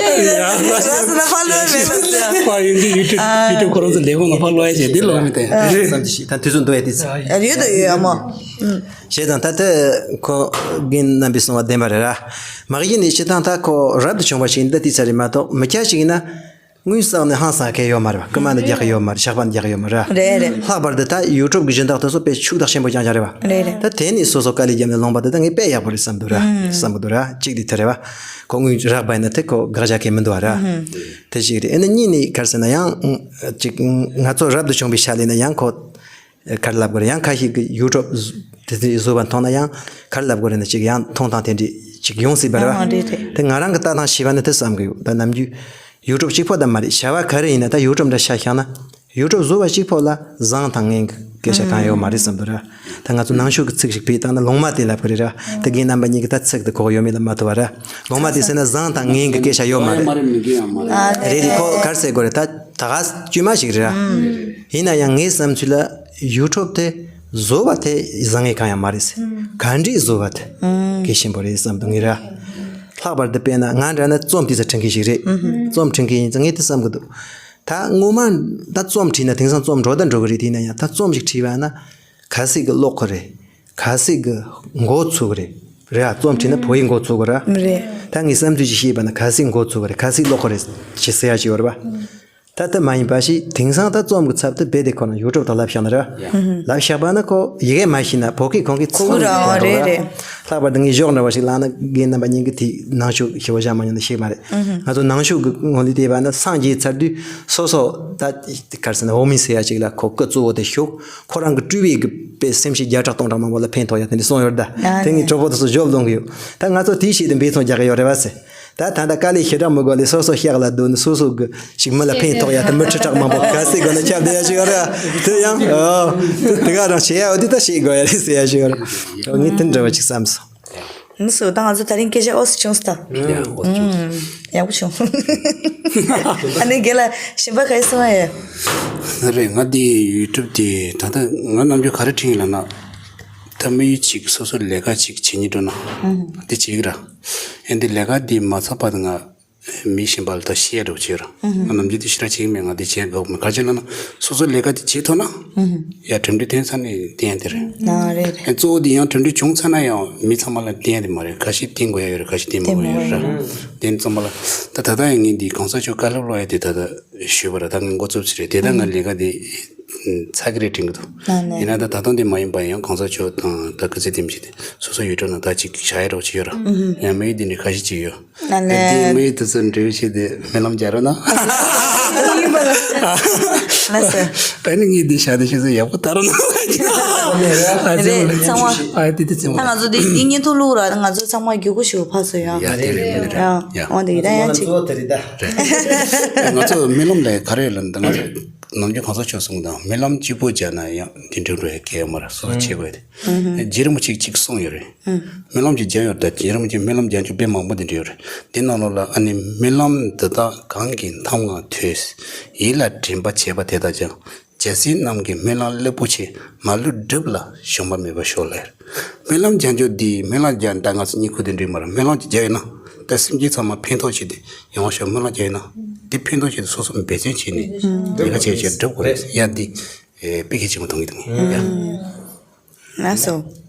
ཡ། ལགས་སོ། ད་ཕར་ལོག་མེད་ལ་ཟེར། ཕར་ཡོང་གི་ཡུ་ཊུབ་ཡུ་ཊུབ་ཁོ་རང་ཚོ་ལས་ཁུངས་ནང་ཕར་ལོག་ཡ་བྱས་འདི་ལོག་མི་བསྟན། བསམ་གྱི་ཤེས། ད་དུས་ཚོད་འདུག་ཡ། དེ་ཚོ་ཡོད་དོ་ཡོད་ཡ་མོ། ཞེས་དང་། ད་ལྟ་ཁོ་རྒན་རྣམ་པས་གསུངས་པ་བདེན་པ་རེད་ར། མ་གཞི་ནས་སྤྱིར་བཏང་ད་ཁོ་རབ་ཏུ་བྱུང་བ་ཞིག་ཡིན་ད་དེ་ཚ་རེད་མ་གཏོགས། མི་སྐྱ་ཞིག་ཡིན་ན་དངུལ་བསགས་ནས་ཧང་སང་མཁན་ཡོད་མ་རེད་པ། རྐུ་མ་ནི་རྒྱག་གི་ཡོད་མ་རེད། ཇག་པ་ནི་རྒྱག་གི་ཡོད་མ་རེད། རེད་རེད། ལྷག་པར་དུ་ད་ཡུ་ཊུབ་གི་སྦྱིན་བདག་དེ་ཚོ་དཔེ་ཤུགས་དྲག་ཆེན་པོ་རྐྱང་རྐྱང་རེད་པ། རེད་རེད། ད་དེ་ནས་སོ་སོ་དཀའ་ལས་བརྒྱབ་ནས་ལོངས་པ་དེ་ད་ངས་དཔེ་ཡག་པོ་རེད་བསམ་འདུག་ར། བསམ་གི་འདུག་ར། གཅིག་དེ་དེ་རེད་པ། ཁོ་དངུལ་རག་པ་ཡིན་ན་དེ་ཁོ་དགག་བྱ་གང་ཡང་མི་འདུག་པ་ར། དེ་གཅིག་རེད། ཨ་ནི་གཉིས་ནས་ག་རེ་ཟེར་ན་ཡང་། ཅིག་ང་ཚོ་རབ་ཏུ་བྱུང་བའི་ཆ་ལ་ཡིན་ན་ཡང་ཁོ། ག་རེ་ལབ་དགོས་རེད། ཡང་ཁ་ཤས་ཀྱིས་ཡུ་ཊུབ་དེ་ཚོ་བཟོས་པ་མཐོང་ན་ཡང་ག་རེ་ལབ་དགོས་རེད་ན། ཅིག་ཡང་མཐོང་སྟངས་དེ་འདྲས་ཅིག་ཡོང་སྲིད་པ་རེད་པ། ཨང་། རེད་རེད། དེ་ང་རང་གི་ལྟ་སྟངས་བྱས་པ་ན་དེ་བསམ་གི་ཡོད། ད་ནམ་རྒྱུན་ཡུ་ཊུབ་གཅིག་པོ་ད་མ་རེད། བྱ་བ་ག་རེ་ཡིན་ན་ད་ཡུ་ཊུབ་འདྲ་ཆ་བཞག་ན། ཡུ་ཊུབ་བཟོ་བ་གཅིག་པོ་ལ་བཟང་དང་ངན་གྱི་སྐད་ཆ་གང་ཡང་ཡོད་མ་རེད་བསམ་འདུག་ར། ད་ང་ཚོ་ནང་ཆོས་ཀྱི་ཚིག་ཞིག་བེད་བཏང་ན་ལོང་མ་དེ་ལབ་གི་རེད་ར། ད་རྒན་རྣམ་པ་གཉིས་ཀྱིས་ད་ཚིག་དེ་གོ་གི་ཡོད་མེད་ལ་མ་ལྟོས་པ་ར། ལོང་མ་དེ་ཟེར་ན་བཟང་དང་ངན་གྱི་སྐད་ཆ་ཡོད་མ་རེད། མ་རེད། མི་དགེ་ཡང་མ་རེད། ཨ། རེད་རེད། ཁོ་ག་རེ་ཟེར་དགོས་རེད། ད་ད་ག་དཀྱུས་མ་ཞིག་རེད་ར། ཡིན་ན་ཡང་ངའི་བསམ་ཚུལ་ལ་ཡུ་ཊུབ་དེ་བཟོ་བ་དེ་བཟང་ངན་གང་ཡང་མ་རེད་ཟེར། ག་འདྲས་བཟོ་བ་དེ་གལ་ཆེན་པོ་རེད་བསམ་འདུག་ངས་ར། ལྷག་པར་དུ་དཔེར་ན་ང་འདྲ་ན་རྩོམ་དེ་ཚོ་འབྲི་མཁན་ཞིག་རེད། རྩོམ་འབྲི་མཁན་ཡིན་ཙང་ངས་དེ་བསམ་གི་འདུག་ད་སྔོན་མ་ད་རྩོམ་བྲིས་ན་དེང་སང་རྩོམ་འགྲོ་ད་འགྲོ་གི་རེད། དེ་ཡིན་ན་ཡང་ད་རྩོམ་ཞིག་བྲིས་པ་ན་གལ་སྲིད་ཀྱི་ཀློག་གི་རེད། གལ་སྲིད་ཀྱི་མགོ་ཚོས་གི་རེད། རེད་ཨ། རྩོམ་བྲིས་ན་བོད་ཡིག་མགོ་ཚོས་གི་རེད། རེད། ད་ངའི་བསམ་ཚུལ་ཞིག་བཤད་པ་ན་གལ་སྲིད་མགོ་ཚོས་གི་རེད། གལ་སྲིད་ཀློག་གི་རེད་ཅེས་ཟེར་ཡ་ཞིག་ཡོད་རེད་པ། ད་ལྟ་མ་ཡིན་པ་ཞིག་དེང་སང་ད་རྩོམ་གྱི་ཚབ་ཏུ་རྦད་དེ་ཁོ་རང་ཡུ་ཊུབ་དང་ལབ་བཞག་ན་རེད་པ། ལབ་བཞག་པ་ན་ཁོ་ཡི་གེ་མ་ཤེས་ན་བོད་སྐད་ཁོང་གིས་ཚང་མ་ཤེས་ཀྱི་རེད། རེད། ལྷག་པར་དུ་ངས་གཞོགས་འདྲ་བ་ཞིག་བླངས་ན་རྒན་རྣམ་པ་གཉིས་ཀྱིས་དེ་ནང་ཆོས་ཞེ་པོ་བཞག་མ་མྱོང་ན་ཤེས་མ་རེད། ང་ཚོ་ནང་ཆོས་ཀྱི་ངོས་ནས་བལྟས་པ་ན་སངས་རྒྱས་ཚར་དུས་སོ་སོ་ད་ག་རེ་ཟེར་ན་འོག་མིན་ཟེར་ཡ་ཅིག་ལ་ཁོ་སྐུ་གཙོ་བོ་དེ་བཞུགས། ཁོ་རང་གི་སྤྲུལ་པའི་གི་དཔེ་སེམས་ཅན་བརྒྱ་ཕྲག་སྟོང་ཕྲག་མང་པོ་ལ་ཕན་ཐོགས་ཡ་དེ་འདྲ་གསུངས་ཡོད་རེད་ད། དེ་ངས་གྲོགས་པོ་དེ་ཚོ་ཞོབ་ལོང་གི་ཡོད། ད་ང་ཚོ་དེའི་ཆེད་དུ་འབད་བརྩོན་རྒྱག་གི་ཡོད་རེད་པ་ཟེར། ད་ད་ལྟ་དཀའ་ལས་ཞེ་དྲག་མི་དགོས་ལས་སོ་སོ་ཤག་ལ་སྡོད་ནས་སོ་སོ་གི་ཞིག་མི་ལ་ཕན་ཐོགས་ཡ་དེ་མི་ཁྲི་ཕྲག་མང་པོ་ག་ཚོད་དགོས་ན་ཁྱབ་བསྡད་ཡ་ཞིག་ཡོད་རེད། དེ་ཡང་ཨོ་དེ་ག་རང་བྱེད་ཡ་ཡོད་དུས་ད་བྱེད་དགོས་ཡ་རེད་ཟེར་ཡ་ཞིག་ཡོད་རེད། ངས་དེ་འདྲ་བ་ཅིག་བསམ་སོང་། མི་སུ་ད་ང་ཚོ་ད་རིང་སྐད་ཆ་ཨོ་སི་བྱུང་སྟ། ཡ་ཨོ་སི་བྱུང་། ཡག་པོ་བྱུང་། ཨ་ནི་རྒན་ལགས་གཞན་པ་ག་རེ་གསུང་བ་ཡོད། རེད། ང་འདི་ཡུ་ཊུབ་དེ་ད་ལྟ་ང་རྣམ་འགྱུར་ག་རེ་དྲན་ཡིན་ལབ་ན། ད་མི་ཡུལ་གཅིག་སོ་སོ་ལས་ཀ་གཅིག་བྱེད་སྙིང་འདོད་ན། དེ་བྱེད་ཀྱི་ར། ཨེ་འདི་ལས་ཀ་འདི་མ་ཚར་བར་དུ་ང་མི་གཞན་པ་ལ་ད་བཤད་འགྲོ་བྱེད་ར། ང་ནམ་རྒྱུན་དེ་ཞེ་དྲག་བྱེད་ཀྱི་མེད། ང་དེ་བྱེད་དགོས་མེད། ག་རེ་བྱས་ལབ་ན་སོ་སོ་ལས་ཀ་དེ་བྱེད་ཐུབ་ན། ཡ་གྲུབ་འབྲས་ཐོན་ཚར་ནས་བསྟན་ཡ་དེ་རེད། ཨ་རེད་རེད། ཨེ་གཙོ་བོ་དེ་ཡང་གྲུབ་འབྲས་བྱུང་ཚར་ན་ཡང་མི་ཚང་མ་ལ་བསྟན་ཡ་དེ་མ་རེད། ཁ་ཤས་བསྟན་དགོས་ཡ་ཡོད་རེད། ཁ་ཤས་བསྟན་མི་དགོས་ཡ་ཡོད་རེད། བསྟན་ཚང་མ་ལ་ད་ད་ལྟ་ཡང་ངས་འདི་གོང་ས་མཆོག་བཀའ་སློབ་སློབ་ཡ་དེ་ད་ལྟ་ཞུས་པ་ར། ད་ངས་འགོ་བཙུགས་ཚར་རེད། དེ་ད་ང་ལས་ཀ་དེ་ཚར་གི་རེད་དྲན་གི་འདུག་ཨ་ནི། ཡིན་ན་ད་ད་དུང་དེ་མ་ཡིན་པ་ཡང་གོང་ས་མཆོག་དང་ད་སྐུ་ཚེ་བརྟན་པ་ཞིག་དེ་སོ་སོ་ཡུལ་གྲུ་ནང་ད་ཅིག་བཞག་ཡ་རོགས་ཅིག་ཡོད་ར། ཡང་མི་ཡུལ་དེ་འདྲའི་ཁ་ཤས་ཅིག་ཡོད། ཨ་ལས། དེ་མི་ཡུལ་དེ་ཚོ་འབྲེལ་བ་བྱས་ཏེ་སྨོན་ལམ་རྒྱག་རོགས་གནང་། ལགས་སོ། ཨ་ནི་ངས་འདི་བཞག་དེ་ཤེས་ཚོད་ཡག་པོ་ལྟ་རོགས་གནང་། རེད་ཚང་མ། ཨ་དེ་དེ་ཚང་མ། ད་ང་ཚོ་འདི་འདི་བརྙན་ཐུང་བླུགས་ར། ང་ཚོ་ཚང་མ་སྒྱུར་ཁུག་ཞིག་ཕར་ཚུར་ཡང་། ཡ་དེ་རེད། མི་རེད། ཡ་ཡ། འོ་འདི་ཡི་ད་ཡང་ཅིག་གཙོ་བོ་དེ་རེད་ད། ང་ཚོ་སྨོན་ལམ་ལས་ག་རེ་ལབ་ན་ད་ང་ཚོ་ནམ་རྒྱུན་གོང་ས་མཆོག་གསུངས་དང་སྨོན་ལམ་གཅིག་པོ་རྒྱག་ན་ཡང་དེ་འགྲུབ་འགྲོ་ཡ་གལ་ཡོད་མ་རེད། སོ་སོ་བྱེད་དགོས་ཡ་དེ། རྗེ་རིན་པོ་ཆེས་གཅིག་གསུངས་ཡོད་རེད། སྨོན་ལམ་གྱི་རྒྱ་ཡོད་ད། རྗེ་རིན་པོ་ཆེས་སྨོན་ལམ་རྒྱ་མཚོ་དཔེ་མང་པོ་དེ་འདྲ་ཡོད་རེད། དེ་ནང་ལོགས་ལ་ཨ་ནི་སྨོན་ལམ་འདི་དག་གང་གིས་ཐམས་ངང་ཐོས། ཡིད་ལ་དྲན་པར་བྱས་པ་དེ་དག་ཀྱང་། རྒྱལ་སྲས་རྣམས་ཀྱི་སྨོན་ལམ་ལེགས་པོ་ཆེ། མ་ལུས་འགྲུབ་ལ་ཞུམ་པ་མེད་པར་ཤོག་ལབ། སྨོན་ལམ་རྒྱ་མཚོ་འདི་སྨོན་ལམ་རྒྱ་ད་ང་ཚོ་གཉིད་ཁུག་དེ་འདྲ་མ་རེད། སྨོན་ལམ་གྱི་རྒྱ་ཡོད་ན་ད་སེམས་ཅན་ཚང་མ་ཕན་ཐོགས་ཆེད་དུ་ཡོང་བ་ཤོག་སྨོན་ལམ་རྒྱ་ཡོད་ན་དེ་ཕན་ཐོགས་ཆེད་དུ་སོ་སོ་འབད་བརྩོན་བྱས་ནས་ལས་ཀ་བྱས་བྱས་འགྲུབ་དགོས་རེད། ཡ་འདི་དཔེ་གལ་ཆེན་པོ་མཐོང་གི་འདུག་ཡ། ལགས་སོ།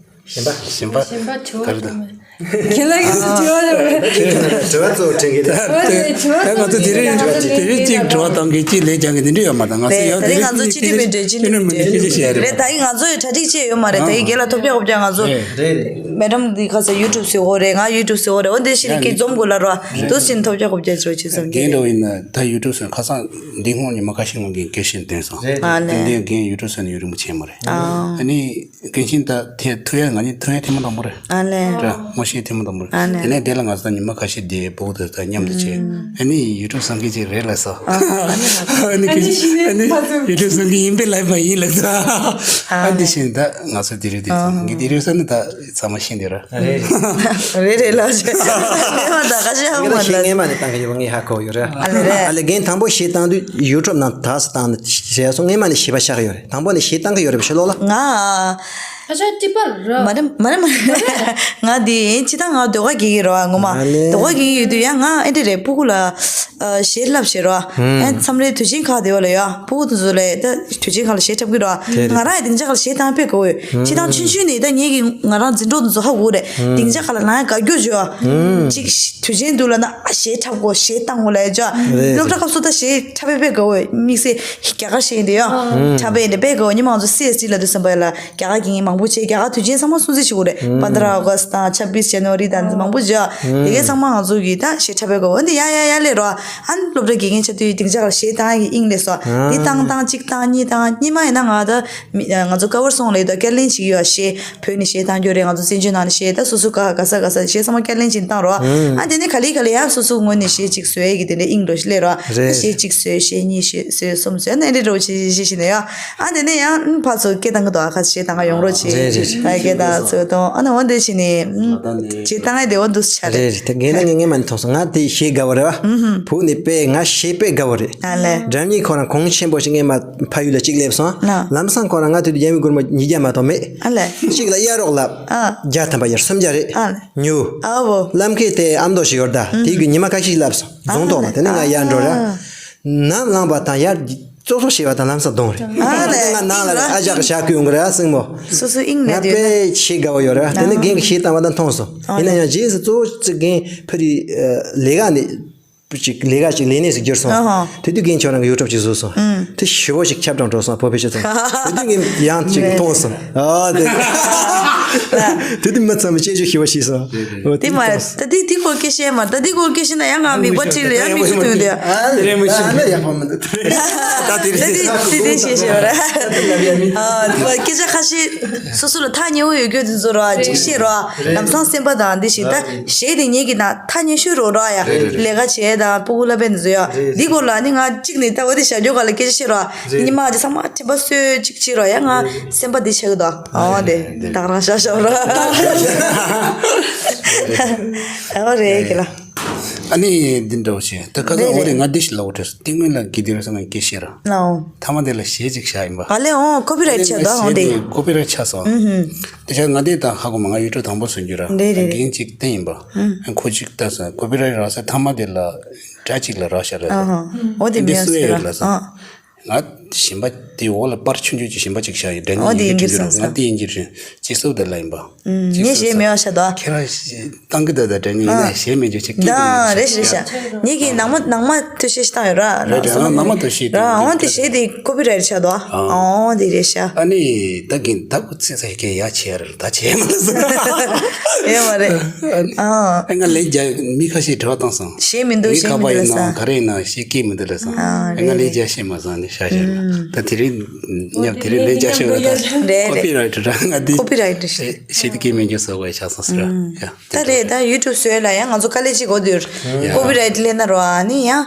གཞན་པ། གཞན་པ། གཞན་པ་དྲི་བ་ག་རེ་དང་། ཁྱེད་ལ་ཡོད་དྲི་བ་རེད། དྲི་བ་གཙོ་བོ་དྲན་གྱི་རེད། ད་ང་ཚོ་དེ་རིང་དེ་རིང་གཅིག་དྲི་བ་བཏང་གི་གཅིག་ལན་རྒྱག་གི་དེ་འདྲ་ཡོད་མ་རེད། ད་ང་ཚོ་ཡང་དེ་རིང་ང་ཚོ་སྤྱི་འཐུས་མི་འདྲ་སྤྱི་འཐུས་མི་འདྲ་སྐད་ཆ་བཤད་ཡ་རེད། རེད། ད་ཡིན་ང་ཚོ་ཡི་གྲ་སྒྲིག་བྱས་ཡོད་མ་རེད། ད་ཡིན་རྒན་ལགས་ཐོབ་རྒྱག་ཧོབ་རྒྱག་ང་ཚོ་རེད་རེད། མེ་ཌམ་འདི་ཁ་ས་ཡུ་ཊུབ་བཟོ་གི་རེད། ང་ཡུ་ཊུབ་བཟོ་གི་རེད། འོ་འདི་ཤི་རི་ཀི་འཛོམས་དགོས་ལ་རོ། འདུག་སེ་ཐོབ་རྒྱག་ཧོབ་རྒྱག་བྱས་བྱས་བསམ་གི་རྒན་འདྲ་བོ་ཡིན་ན་ད་ཡུ་ཊུབ་བཟོ་ཁ་སང་འདི་སྔོན་ནས་མ་ཁ་ཤས་ངོ་རྒན་སྐད་ཆ་བཏོན་སོང་། རེད། ཨ་ནི། འདི་རྒན་ཡུ་ཊུབ་བཟོ་ནས་ཡུན་རིང་པོ་བྱས་མ་རེད། ཨ་ནི། གལ་ཆེན་ད་ཐེ་ཐུ་ཡ་ང་གཉིས་ཐུ་ཡ་ཐེངས་མ་དང་པོ་རེད། ཨ་ལས། ར་ངོ་ཤེས་ཐེངས་མ་དང་པོ་རེད། ཨ་ལས། དེ་ནས་དེ་ལ་ང་ཚོ་ད་ཉི་མ་ཁ་ཤས་བསྡད་བོག་དེ་ད་མཉམ་དུ་བྱས། ཨ་ནི་ཡུ་ཊུབ་བཟང་གི་ཅིག་རེད་ལབ་སོང་། ཨ་ནི་ཨ་ནི་ཡུ་ཊུབ་བཟང་གི་ཡིན་པས་ལབ་པ་ཡིན་ལབ་སོང་། ཨ་འདི་བཞིན་ད་ང་ཚོ་དེ་རིང་དེ་ཚོ་ངས་དེ་རིང་ས་ནི་ད་ཚང་མ་ཤེས་འདི་ར། རེད་རེད་ལགས་ཆེ། ངས་མ་ད་ཁ་ཤས་ཧ་གོ་མ་ད། ངས་མ་ནས་བཏང་གི་ཡོད་པ་ངས་ཧ་གོ་ཡོད་ར། ཨ་ལས་རེད། ཨ་ལས་རྒན་དང་པོ་ཞེས་བཏང་དུས་ཡུ་ཊུབ་ནང་ད་སུ་བཏང་ནས་བྱས་སོང་། ངས་མ་ནས་ཞེས་པ་བཞག་ཡོད་རེད། དང་པོ་ནས་ཞེས་བཏང་གི་ཡོད་རེད་ཕྱི་ལོགས་ལ། ང་། ཁ་ཆག་ཏི་པར་ར། མ་རེད་མ་རེད་མ་རེད། ང་འདི་ཡིན་སྤྱི་བཏང་ང་ཟློས་གར་དགེ་རྒན་རེད་བ་ངོ་མ། ཨ་ལེ། ཟློས་གར་དགེ་རྒན་ཡོད་དུས་ཡང་ང་ཨེ་འདྲ་རེད། སྤུ་གུ་ལ་ཨ་གཞས་བསླབ་བྱེད་རེད་བ། ཨེ་མཚམས་རེ་དུས་ཆེན་ཁག་དེ་བ་ལ་ཡོད། སྤུ་གུ་དེ་ཚོ་ལ་ད་དུས་ཆེན་ཁག་ལ་གཞས་འཁྲབ་གི་རེད་བ། དེ་རེད། ང་རང་ཡང་སྡིངས་ཆ་ཁག་ལ་གཞས་བཏང་དཔེ་དགའ་བོ་ཡོད། སྤྱི་བཏང་ཆུང་ཆུང་ནས་ད་ངེད་ཀྱི་ང་རང་འཛིན་གྲོགས་དེ་ཚོ་ཧ་གོ་རེད། སྡིངས་ཆ་ཁག་ལ་ང་ཡང་དགའ་སྐྱོ་བྱོས་བ། ཅིག་དུས་ཆེན་འདུག་ལབ་ན་ཨ་གཞས་འཁྲབ་དགོས། གཞས་བཏང་དགོས་ལབ་ཡ་ཅག་རེད། སློབ་གྲྭ་སྐབས་སུ་ད་གཞས་འཁྲབ་པའི་དཔེ་དགའ་བོ་ཡོད། དམིགས་བསལ་རྒྱ་གར་གཞས་ཡིན་དེ་ཡོད། འཁྲབ་པའི་ཡིན་དེ་དཔེ་དགའ་བོ། ཉི་མ་ང་ཚོ་སི་ཨེས་ཊི་ལ་དུས་ཙམ་པ་ཡ་ལ་རྒྱ་གར་དགེ་རྒན་མང་པོ་བྱས། རྒྱ་གར་དུས་ཆེན་ཚང་མ་སྲུང་བརྩི་བྱེད་དགོས་རེད། པན་དྲ་ཨོ་གྷ་སི་དང་ཆབ་བིས་ཇན་ཝ་རི་དང་མང་པོ་བྱས། དེ་གའི་ཚང་མ་ང་ཚོ་གི་ད་གཞས་འཁྲབ་པའི་དགའ་བོ་འདི་ཡ་ཡ་ཡ་ལས་རོ། ཨ་ནི་སློབ་གྲྭ་དགེ་རྒན་ཆགས་དུས་སྡིངས་ཆ་ཁག་གཞས་བཏང་གི་དབྱིངས་ལས་སོ། འདི་བཏང་བཏང་གཅིག་བཏང་གཉིས་བཏང་གཉིས་མ་ཡིན་ན་ང་ད་མི་ང་ཚོ་ཀ་བར་སོང་ལས་ད་ཀེར་ལིན་བྱེད་ཀྱི་ཡོད་གཞས། བོད་ནས་གཞས་བཏང་རྒྱུ་རེད། ང་ཚོ་བཙན་བྱོལ་ནང་ནས་གཞས་ད་སོ་སོ་ག་ག་ས་ག་ས་གཞས་ཚང་མ་ཀེར་ལིན་བྱེད་བཏང་རོགས། ཨ་དེ་ནས་ག་ལེ་ག་ལེ་ཡང་སོ་སོ་ངོས་ནས་གཞས་གཅིག་བཟོ་ཡས་ཀྱི་དེ་འདྲའི་དབྱིངས་འགྲོ་ལས་རོགས། རེད། གཞས་གཅིག་བཟོས་གཞས་གཉིས་བཟོས་གསུམ་བཟོས་ཨ་ནི་འདྲ་འགྲོ་བྱེད་བྱེད་བྱེད་ནས་ཡོད། ཨ་དེ་ནས་ཡང་ཕར་ཚུར་སྐད་བཏང་གི་འདུག་ཨ་ཁ་གཞས་བཏང་ག་ཡོང་རོགས་བྱེད། རེད་རེད། ཨ་སྐད་བཏང་ཚུར་གཏོང་ཨ་ནི་འོ་འདི་བྱེད་ནས་གཞས་བཏང་ཡས་དེ་འོ་འདུག་ཆ་རེད། རེད་རེད། དེ་རྒན་ན་ངས་ངས་མ་ནི་མཐོང་སོང་། ང་དེ་གཞས་དགའ་བོ་རེད་བ། བུ་ནི་དཔེ་ང་གཞས་དཔེ་དགའ་བོ་རེད། ཨ་ལེ། སྒྲ་སྙན་ཁོ་རང་གོང་ཆེན་པོ་ཞིག་ངས་མ་ཕ་ཡུལ་ལ་གཅིག་སླེབས་སོང་། ལམ་སང་ཁོ་རང་ང་དུས་དུས་རྒྱ་མི་སྒོར་མོ་ཉིས་བརྒྱ་མ་གཏོགས་མེད། ཨ་ལེ། གཅིག་ལ་གཡར་རོགས་ལབ། ཨ། བརྒྱ་ཐམ་པ་གཡར་སུམ་བརྒྱ་རེད། ཨ་ལེ། ཉོ། ཨ་བོ། ལམ་ཁའི་དེ་ཨ་མདོ་ཞིག་ཡོད་ད། དེ་གི་ཉི་མ་ཁ་ཤས་ལབ་སོང་། རྫོང་ཐོག་ལ། དེ་ནས་ང་ཡར་འགྲོ་ར། ནམ་ལངས་པ་དང་ཡར་ཙོག་ཙོག་བྱེད་པ་དང་ལམ་སང་གདོང་རེད། ཨ་ལེ། ང་ནང་ལ་རེད། ཨ་ཅག་གི་ཞག་ཁུ་ཡོང་གི་རེད། ཨ་སྲིང་མོ། སོ་སོ་དབྱིངས་ང་ནས་དེ་དཔེ་ཆེ་དགའ་བོ་ཡོད་ར། དེ་ནས་རྒན་གྱི་གཞས་བཏང་བ་དང་མཐོང་སོང་། ཡིན་ན་ཡང་རྗེས་སུ་གཙོ་བོ་ཅིག་རྒན་ཕ་རི་ལས་ཀ་ནས་ཅིག་ལས་ཀ་ཅིག་ལས་གནས་སུ་གྱུར་སོང་། ཨ་ཧོ། དེ་དུས་རྒན་ཁྱོད་རང་གི་ཡུ་ཊུབ་ཅིག་བཟོས་སོང་། དེ་ཞི་བོ་ཞིག་ཁྱབ་བསྒྲགས་འགྲོ་སོང་བོད་ཕལ་ཆེར་ཚང་། དེ་དུས་ངས་ཡང་ཅིག་མཐོང་སོང་། ཨ་དེ། དེ་དུས་མི་ཚང་མས་སྐྱེ་ཆུ་ཞི་བོ་ཞིག་སོང་། དེ་མ་རེད། ད་དེ་དེ་སྐོར་སྐད་ཆ་མ་ད་དེ་སྐོར་སྐད་ཆ་ན་ཡང་ང་མིག་པ་ཁྲིད་ལ་ཡང་མིག་ཆུ་ཐོན་དེ། ཨ་རེད་མི་ཤེས། ཨ་ན་ཡག་པོ་མི་འདུག་ད་དེ་རེད། དེ་དེ་དེ་ཤེས་ཤེས་ར། ཨ་སྐད་ཆ་ཁ་ཤས་སོ་སོ་ལ་ཐག་ཉེ་བོ་ཡོད་རྒྱུ་དེ་ཚོ་ར་ཅིག་ཤེས་ར། ལམ་སང་སེམས་པ་དང་འདི་ཞིག་ད་གཞས་དེ་ཉིད་ཀྱི་ནང་ཐག་ཉེ་ཤོས་རོ་ར་ཡ། ལས་ཀ་བྱས་དང་སྤུ་གུ་ལ་བན་དེ་ཚོ་ཡ། འདི་སྐོར་ལ་ནི་ང་གཅིག་ནས་ད་འོ་དེ་བྱ་རྒྱུ་ག་ལ་སྐད་ཆ་བཤད་ར། ཉི་མ་ཅིག་ཚང་མ་དྲན་པ་གསོས་ཅིག་བྱེད་ར་ཡ། ང་སེམས་པ་འདི་ཆགས་ཀྱི་འདུག་ཨོ་དེ་ད་ག་རང་ཤ་ཤ་ར། ཨོ་རེད་ཀྱི་ལ། ཨ་ནི་འདི་འདྲ་བོ་བྱས་ད་ག་ཚོད་རེད་འོ་རེད། རེད། ང་འདི་ཞིག་ལབ་དགོས་དྲན་སོང་། དེ་སྔོན་ལ་དགེ་འདུན་རེ་ས་ང་སྐད་བཤད་ར། ལའོ། ཐ་མ་དེ་ལ་གཞས་ཅིག་བཞག་ཡིན་པ། ཨ་ལེ་ཨོ་ཀོ་པི་རའིཊ་ཆགས་འདུག་ཨོ་དེ། ཀོ་པི་རའིཊ་ཆགས་སོང་། ཨུ་ཧུ། དེ་ཆ་ང་དེ་དང་ཧ་གོ་མ་ང་ཡུ་ཊུབ་དང་པོ་བཟོ་རྒྱུ་ར། རེད་རེད་རེད། རྒན་ཅིག་བསྟན་ཡིན་པ། ཁོ་ཅིག་ལྟ་སོང་། ཀོ་པི་རའིཊ་རག་ས་ཐ་མ་དེ་ལ་སྒྲ་ཅིག་ལ་རག་ཤག་ལ་ཨ་ཧོ། ཨོ་དེ་འདི་མིང་སུ་ཡོད་ཟེར་ལ་སོང་། ཨ། ང་ཞིམ་པ་དེ་འོག་ལ་པར་ཆུང་ཆུང་ཅིག་ཞིམ་པ་ཅིག་བཞག་ཡོད། སྒྲ་སྙན་ཨོ་དེ་ཡིན་གྱི་ཡིན་གྱི་སོང་ང་སོང་། དེ་ཡིན་གྱི་རེད། ཅི་སོགས་དེ་ལ་ཡིན་པ། ངས་གཞས་མེད་པ་ཤ་དོ། ཁྱེད་རང་བཏང་གི་འདུག་ད་དྲན་ངེས་ཡིན་ན་གཞས་མེད་རྒྱུ་ཅིག་སྐད་དེ་ཡིན་ད་རེད་ཤ་རེད་ཤ། ངེད་ཀྱི་ནང་མ་ནང་མ་ཐུ་ཤེས་ཤ་བཏང་ཡོད་ར། རེད་རེད། ཨ་ནང་མ་ཐུ་ཤེས་ར། ཨོ་དེ་གཞས་དེ་ཀོ་པི་རའིཊ་ཆགས་འདུག་ཨོ་དེ་རེད་ཤ། ཨ་ནི་ད་གིན་ད་ཁོ་ཚེ་ས་ཡི་གེ་ཡ་ཆེ་ཡ་རེད་ད་ཆེ་མ་ལ་ཟེར། ཡོད་མ་རེད། ཨ་ང་ལས་རྒྱ་མི་ཁ་ཤས་དྲི་བ་བཏང་སོང་། གཞས་མི་འདུག་མི་གཞས་ཁ་མི་པ་འདུག་ལ་ཡིན་ནའང་ས། ག་རེ་ཡིན་ནའང་གཞས་སྐད་མི་འདུག་ལ་ས། ཨ་ཨ་ང་ལས་རྒྱ་ཤེས་མ་སོང་ནི་ཤ་ཤ་ད་དེ་རིང་ཉབ་དེ་རིང་ལས་རྒྱ་ཤེས་བ་ད། རེད་ཀོ་པི་རའིཊ་ར་ང་འདི་ཀོ་པི་རའིཊ་ཞེ་དེ་སྐད་མི་འཇུག་སོགས་པ་ཆགས་སོང་ཟེར་ཡ། ད་རེད་ད་ཡུ་ཊུབ་བཟོས་ལ་ཡང་ང་ཚོ་དཀའ་ལས་ཅིག་གོ་དུས་ཀོ་པི་རའིཊ་ལེན་ན་རོ་ཨ་ནི་ཡང་།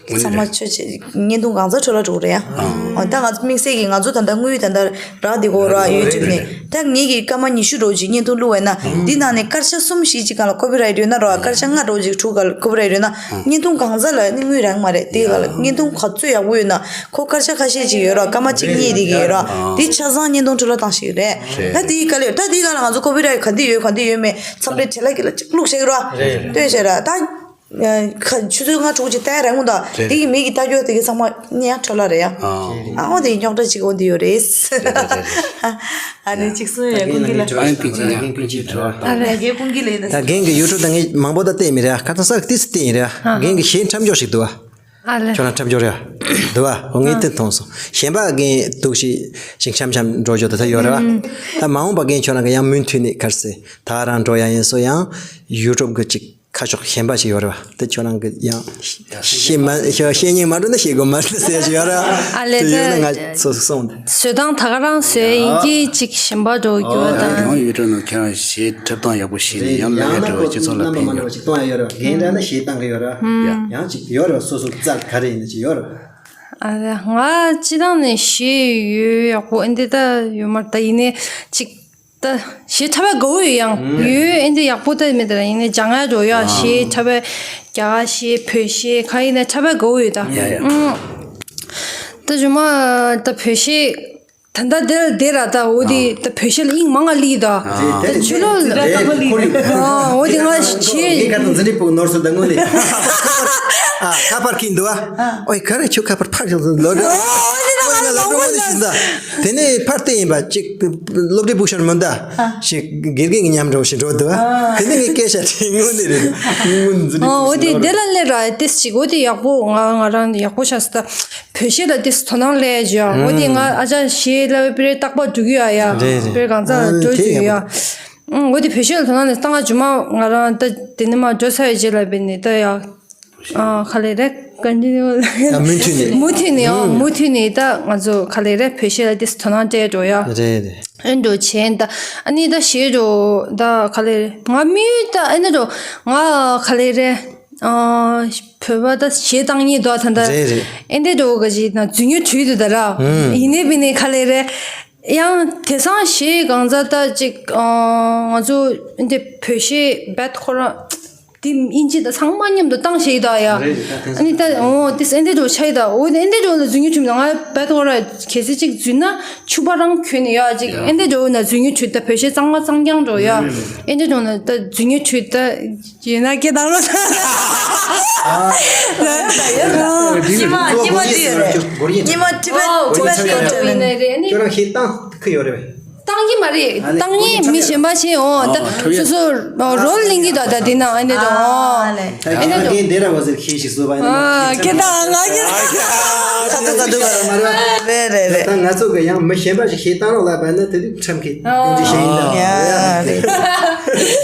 ཚང་མ་ཆོས་ཆེ་བརྙན་ཐུང་གང་ཚ་འཕྲོ་བརླག་འགྲོ་གི་རེད་ཡ། ཨ་ད་ང་ཚོ་དམིགས་བསལ་གྱི་ང་ཚོ་ད་ལྟ་དངུལ་ད་ལྟ་རག་བསྡད་གོ་ར་ཡུ་ཊུབ་ནས། ད་ངེད་ཀྱིས་སྐར་མ་ཉི་ཤུ་འགྲོ་ཅིག་བརྙན་ཐུང་བླུགས་པ་ཡིན་ན་འདི་ནང་ནས་སྐར་ཆ་གསུམ་བཞི་ཅིག་སྒང་ལ་ཀོ་པི་རའིཊ་ཡོད་ན་ར་སྐར་ཆ་ལྔ་འགྲོ་ཅིག་དྲུག་སྒང་ལ་ཀོ་པི་རའིཊ་ཡོད་ན་བརྙན་ཐུང་གང་ཚ་ལ་ནི་དངུལ་རག་མ་རེད། དེ་སྒང་ལ་བརྙན་ཐུང་ག་ཚོད་ཡག་པོ་ཡོད་ན་ཁོ་སྐར་ཆ་ཁ་ཤས་ཅིག་ཡོད་ར་སྐར་མ་གཅིག་གཉིས་དེ་གི་ཡོད་ར་འདི་ཆ་ཚང་བརྙན་ཐུང་འཕྲོ་བརླག་བཏང་ཞིག་རེད། ད་དེའི་སྒང་ལ་ད་དེའི་སྒང་ལ་ང་ཚོ་ཀོ་པི་རའིཊ་ག་འདི་ཡོད་ག་འདི་ཡོད་མེད་མཚམས་རེ་བྲེལ་ལ་གི་ལ་ཅིག་བླུགས་བྱེད་གི་ར་ལྟོས་བྱེད་ར་ད། ཁ་ཆུ་ཚོད་ལྔ་དྲུག་ཅིག་བལྟས་རང་ངོ་དང་རེད། དེ་གི་མི་གི་ལྟ་རྒྱུ་དེ་གི་ཚང་མ་ནི་ཡང་འཕྲོ་བརླག་རེད་ཡ། ཨ་ཨོ་དེ་རྙོག་དྲ་ཅིག་འོ་འདི་ཡོད་རེད། ཨ་ནི་ཅིག་གསུང་ཡོད་ཀུན་གྱི་ལ། ཨ་ཡིན་ཀུན་གྱི་ཡ་ཀུན་གྱི་འཕྲོ་བརླག་ཨ་རེད་རྒན་ཀུན་གྱི་ལ་ཡིན་ད། ད་རྒན་གི་ཡུ་ཊུབ་ད་ངས་མང་པོ་ད་བལྟས་མི་རེད་ཨ། ཁ་ཐོག་ས་གི་ཏིས་བལྟས་ཡིན་རེད་ཨ། རྒན་གི་གཞས་འཁྲབ་སྦྱོར་ཞིག་འདུག་ཨ། ཨ་ལེ། ཁྱོད་རང་འཁྲབ་སྦྱོར་རེད་ཨ། འདུག་ཨ། འོ་ངས་དེ་མཐོང་སོང་། གཞན་པ་རྒན་འདུག་ཞིག་ཞིག་འཆམ་འཆམ་འགྲོ་རྒྱུ་ད་ད་ཡོད་རེད་ཨ། ད་མ་འོངས་པ་རྒན་ཁྱོད་རང་གི་ཡང་མུ་མཐུད་ནས་གར་སེ་ད་རང་འགྲོ་ཡ་ཡིན་སོ་ཡང་ཡུ་ཊུབ་གི་ཅིག་ཁ་ཕྱོགས་གཞན་པ་ཞིག་ཡོད་རེད་བ། དེ་ཁྱོད་རང་གི་ཡང་ཤེས་མ་ཤེས་ཤེས་ཉེན་མ་འགྲོ་ན་ཤེས་དགོས་མ་རེད་ཟེར་ཞིག་ཡོད་རེད་བ། ཨ་ལེ་དེ་ཡོད་ན་ད་ང་ཚོ་སོང་དེ། བཟོས་སྟངས་ད་ག་རང་བཟོས་ཡིན་གྱི་ཅིག་གཞན་པ་འགྲོ་རྒྱུ་བ་ད། ཡང་ཡུལ་གྲུ་ནང་ཁྱེད་རང་གཞས་འཁྲབ་སྟངས་ཡག་པོ་ཤེས་ནས་ཡང་ལ་ཡ་འགྲོ་བ་སྤྱི་ཚོགས་ལ་ཕན་རྒྱུ་ཅིག་གཏོང་ཡ་ཡོད་རེད་བ། རྒན་འདྲ་ན་གཞས་བཏང་གི་ཡོད་རེད་བ། ཡང་ཅིག་ཡོད་རེད་བ། སོ་སོ་རྩལ་ག་རེ་ཡིན་ན་ཅིག་ཡོད་རེད་བ། ཨ་ལེ་ང་སྤྱི་བཏང་ནས་གཞས་ཡོད་ཡག་པོ་ཨེ་འདི་ད་ཡོད་མ་རེད། ད་ཡིན་ནའི་ཅིག་ད་གཞས་འཁྲབ་པ་དགའ་བོ་ཡོད་ཡང་ཡོད་ཨེ་འདི་ཡག་པོ་ད་མེད་ད་ཡིན་ནའི་སྦྱང་ཡ་འགྲོ་ཡ་གཞས་འཁྲབ་པའི་རྒྱ་གར་གཞས་བོད་གཞས་ག་ཡིན་ནའི་འཁྲབ་པ་དགའ་བོ་ཡོད་ད། ཡ་ཡ། ཨང་། ད་རྗེས་མ་ད་བོད་གཞས་ ད་ལྟ་དེར་དེ་ར་ད་འོ་དེ་ད་བོད་གཞས་ལ་དབྱིངས་མང་ང་ལི་ད། ད་ཆུ་ལོག་ལ། ཨ་འོ་དེ་ང་ཞེ། ངས་ཁ་དང་འཛིན་གྲྭའི་ཕུག་ནོར་སོང་ད་དངོས་གནས། ཨ་ཁ་པར་ཁྱེར་འདུག་ཨ། ཨོའི་ག་རེ་ཁྱོད་ཁ་པར་ཕར་ཁྱེར་ལོ་རེ། ཨོའི་ལ་ལོ་རེ་ཞིག་ད། དེ་ནས་ཕར་བལྟས་ཡིན་པ་ཅིག་སློབ་གྲྭའི་ཕུག་ཤར་མོ་ད། ཞིག་དགེ་རྒན་གྱི་མཉམ་འགྲོ་ཞིག་འགྲོ་འདུག་ཨ། དེ་ནས་ངས་སྐད་ཆ་དྲིས་དངོས་གནས་རེད། དངོས་གནས་འཛིན་གྲྭའི་ཕུག་ཤར་ནོར་རེད། དེ་ལ་སླེབས་ར་ཏིས་ཅིག་འོ་དེ་ཡག་པོ་ང་ང་རང་ཡག་པོ་ཆགས་སོང་ད། བོད་གཞས་ལ་ཏིས་དོ་སྣང་སླེབས་བྱུང་། འོ་དེ་ང་ཨ་ཅག་གཞས་ལ་པེ་རེ་རྟག་པར་འགྲོ་གི་ཡོད་ཡ། རེད་རེད། པེ་རེ་གང་ཚ་ལ་འགྲོ་གི་ཡོད་ཡ། འོ་དེ་བོད་གཞས་ལ་དོ་སྣང་ནས་ད་ང་རྗུ་མ་ང་རང་ད་དེ་ནས་མ་འགྲོ་ཚར་བའི་རྗེས་ལ་བས་ནས་ད་ཡ། ཨ་ག་ལེ་རེད་ག་འདི་ནས་ཨ་མུ་མཐུད་ནས། མུ་མཐུད་ནས་ཨ་མུ་མཐུད་ནས་ད་ང་ཚོ་ག་ལེ་རེད་བོད་གཞས་ལ་ཏིས་དོ་སྣང་སྤྲད་འགྲོ་ཡ། རེད་རེད། ཨེ་འགྲོ་བྱས་ད་ཨ་ནི་ད་གཞས་འགྲོ་ད་ག་ལེ་རེད་ང་མི་ད་ཨེ་ནི་འགྲོ་ང་ག་ལེ་རེད། ཨ་བོད་པ་ད་གཞས་བཏང་ཉེ་དོ་ད་ད། རེད་རེད། ཨེ་འདྲ་འགྲོ་ག་ཞིག་ན་རྫུན་ཉོ་བྲུས་དུ་ད་ར། ཨུམ། ཡིན་ནའི་བི་ནི་ག་ལེ་རེད། ཡང་དེང་སང་གཞས་གང་ཚ་ད་ཅིག་ཨ་ང་ཚོ་ཨེ་འདྲ་བོད་གཞས་བད་ཁོ་ར། དེ་དབྱིན་ཇི་དང་ཚང་མ་མཉམ་དུ་བཏང་ཤེས་ད་ཡ། རེད་རེད་ད་དེང་ཨ་ནི་ད་འོ་དེ་ཨེ་འདྲ་འགྲོ་ཆ་ཡི་ད་འོ་ཨེ་འདྲ་འགྲོ་ན་རྫུན་ཉོ་བྲུས་མ་ང་བད་ཁོ་ར་གལ་སྲིད་ཅིག་རྫུན་ན་ཕྱུ་པ་རང་གྱོན་ནས་ཡ་ཅིག་ཡ། ཨེ་འདྲ་འགྲོ་ན་རྫུན་ཉོ་བྲུས་ད་བོད་གཞས་གཙང་མ་གཙང་རྐྱང་འགྲོ་ཡ། རེད་རེད། ཨེ་འདྲ་འགྲོ་ན་ད་རྫུན་ཉོ་བྲུས་ད། ཡིན་ན་སྐད་བཏང་རོགས་གནང་། ཉི་མ་ཉི་མ་འདི་ཡོད་རེད། ཉི་མ་ཊི་བེཊ་ཊི་བེཊ་ཁོན་ཊི་ནེན་ཊལ་ནས། ཁྱོད་རང་ཤེས་བཏང་ཁུ་ཡོད་རེད་པས། བཏང་གི་མ་རེད། བཏང་ནི་མི་གཞན་པ་ཞིག་འོང་ད་སོ་སོ་རོལ་གླེང་གི་ད་ད་དེ་ན་ཨ་ནི་ད་འོང་། ཨ་ནི་ད་དེ་འདི་ར་བ་ཟེར་ཁྱེད་ཞིག་བཟོས་པ་ཡིན་ན། ཁྱེད་ད་ང་གི་ཁ་ཐུག་ཁ་ཐུག་རེད་རེད་རེད། ད་ང་ཚོ་གི་ཡང་མི་གཞན་པ་ཞིག་ཤེས་བཏང་རོགས་ལ་བ་ན་དེ་དུས་ཁྲམ་གི་དེ་འདྲ་ཤེས་ཡིན་ད། ཡ་རེད།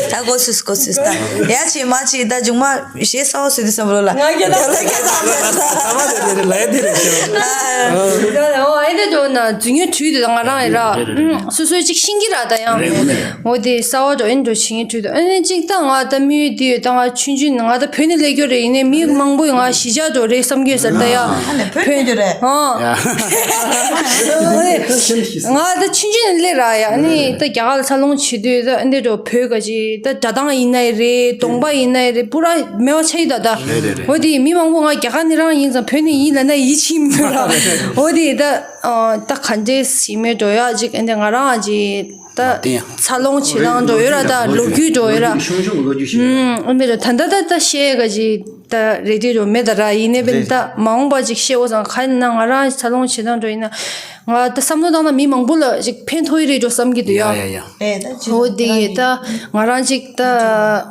ད་གོ་སིས་གོ་སིས་ད་ཡ་ཆེ་མ་ཆེ་ད་ཇུང་མ། གཞས་གསར་པ་བཟོས་དུས་བསམ་བློ་ལ། ང་རྒྱལ་ལ་རྒྱལ་ལ་རྒྱལ་ལ་ལ་ཡ་དེ་རེད་ཤག་ཨ་ཨེ་འདྲ་འགྲོ་ན་རྫུན་ཉོ་བྲུས་དུས་ང་རང་ཡིན་ར། སོ་སོའི་ཅིག་ཤེས་ཀྱི་ར་ད་ཡང་། འོ་དེ་གསར་པ་འགྲོ་ཨེ་འགྲོ་བྱེད་ངེས་བྲུས་དུས་ཨ་ནི་ཅིག་ད་ང་ད་མི་ཡུལ་འདི་ཡོད་ད་ང་ཆུང་ཆུང་ནས་ང་ད་བོད་ནས་སླེབས་རྒྱུ་རེད། ཡིན་ནའི་མི་མང་པོས་ང་གཞིས་ཆགས་འགྲོ་རེད་བསམ་གྱི་ཡོད་ས་རེད་ད་ཡ། ཨ་ནི་བོད་ནས་རྒྱུ་རེད། ཨ་ང་ད་ཆུང་ཆུང་ནས་སླེབས་ར་ཡ། ཨ་ནི་ད་རྒྱ་གར་ལ་འཚར་ལོངས་བྱེད་དུས་ད་ཨེ་འདྲ་འགྲོ་བོད་ག་ཅིག་ད་སྒྲ་གདངས་ཡིན་ནའི་རེད། གདོང་པ་ཡིན་ནའི་རེད། པུ་ར་མེད་པ་ཆགས་ཡི་ད་ད། རེད་རེད་རེད། འོ་དེ་མི་མང་པོ་ང་རྒྱ་གར་ནས་རང་ཡིན་ཙང་བོད་ནས་ཡིན་ལབ་ན་ཡིད་ཆེས་མི་འདུག་ར། འོ་དེ་ད་ཨ་ད་ག་འདྲས་ཡིན་མིན་འགྲོ་ཡ་ཅིག་ཨེ་འདྲ་ང་རང་ཅིག་ད་འཚར་ལོངས་བྱེད་སྟངས་འགྲོ་ཡོད་ར། ད་ལོ་རྒྱུས་འགྲོ་ཡོད་ར། ཨུམ་ཨེ་འདྲ་ད་ད་ད་བཤད་ག་ཅིག་ད་རེད་དེ་འགྲོ་མེད་ད་ར། ཡིན་ནའི་བས་ད་མ་འོངས་པ་ཅིག་བཤད་འོ་ཙང་ག་ཡིན་ན་ང་རང་འཚར་ལོངས་བྱེད་སྟངས་འགྲོ་ཡིན་ན་ང་ད་བསམ་བློ་བཏང་ན་མི་མང་པོ་ལ་ཅིག་ཕན་ཐོགས་ཡི་རེད་འགྲོ་བསམ་གྱི་འདུག་ཡ། ཡ་ཡ་ཡ། འོ་དེ་ད་ང་རང་ཅིག་ད་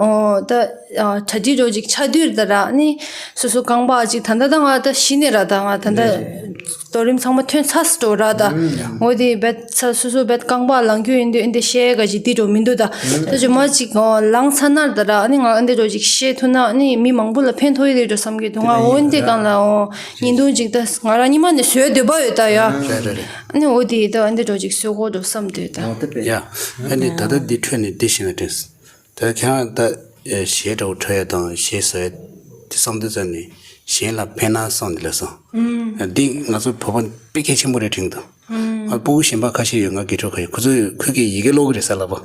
འོ་ད་གྲ་སྒྲིག་འགྲོ་ཅིག་ཆགས་དུས་ད་ར་ནི་སོ་སོ་རྐང་པ་ཅིག་ད་ད་ད་ང་ད་གཞི་ནས་ར་ད་ང་ད་ད་རྡོ་རིང་ཚང་མ་ཐོན་ཚར་སོང་འགྲོ་ར་ད། འོ་དེ་བད་ཚ་སོ་སོ་བད་རྐང་པ་ལངས་རྒྱུ་ཡིན་དུས་ཨེ་འདྲ་བཤད་ག་ཅིག་དེ་འགྲོ་མི་འདུག་ད། ད་ཅིག་མ་ཅིག་ལངས་ཚར་ན་ད་ར་ནི་ང་ཨེ་འདྲ་འགྲོ་ཅིག་བཤད་ཐུབ་ན་ནི་མི་མང་པོ་ལ་ཕན་ཐོགས་ཡི་རེད་འགྲོ་བསམ་གྱི་འདུག་ང་འོ་འདི་སྒང་ལ་འོ་བརྙན་ཐུང་ཅིག་ད་ང་རང་ཉི་མ་ནས་བཟོས་འདོད་པ་ཡོད་ད་ཡ། རེད་རེད་རེད། ཨ་ནི་འོ་དེ་ད་ཨ་འདི་འགྲོ་ཅིག་བཟོས་གོ་འགྲོ་བསམ་འདོད་ད། ཡ། ཨ་ནི་ད་ལྟ་འདི་འཕྲོས་ནས་འདི་བཤད་ན་དྲན་སོང་། ད་ཁྱེད་རང་ད་གཞས་འདྲ་བོ་འཁྲབ་ཡ་དང་གཞས་བཟོ་ཡ་དེ་བསམ་དུས་ཙམ་ནས་གཞན་ལ་ཕན་ན་བསམ་འདི་ལ་སོང་། འདི་ང་ཚོ་བོད་པ་དཔེ་གལ་ཆེན་པོ་རེད་དྲན་འདུག་ང་ཕྲུ་གུ་གཞན་པ་ཁ་ཤས་ཡོད། ང་དགེ་ཕྲུག་ཁ་ཤས། ཁོ་ཚོས་ཁོས་ཀྱིས་ཡི་གེ་ཀློག་གི་རེད་ཟེར་ལབ་པ།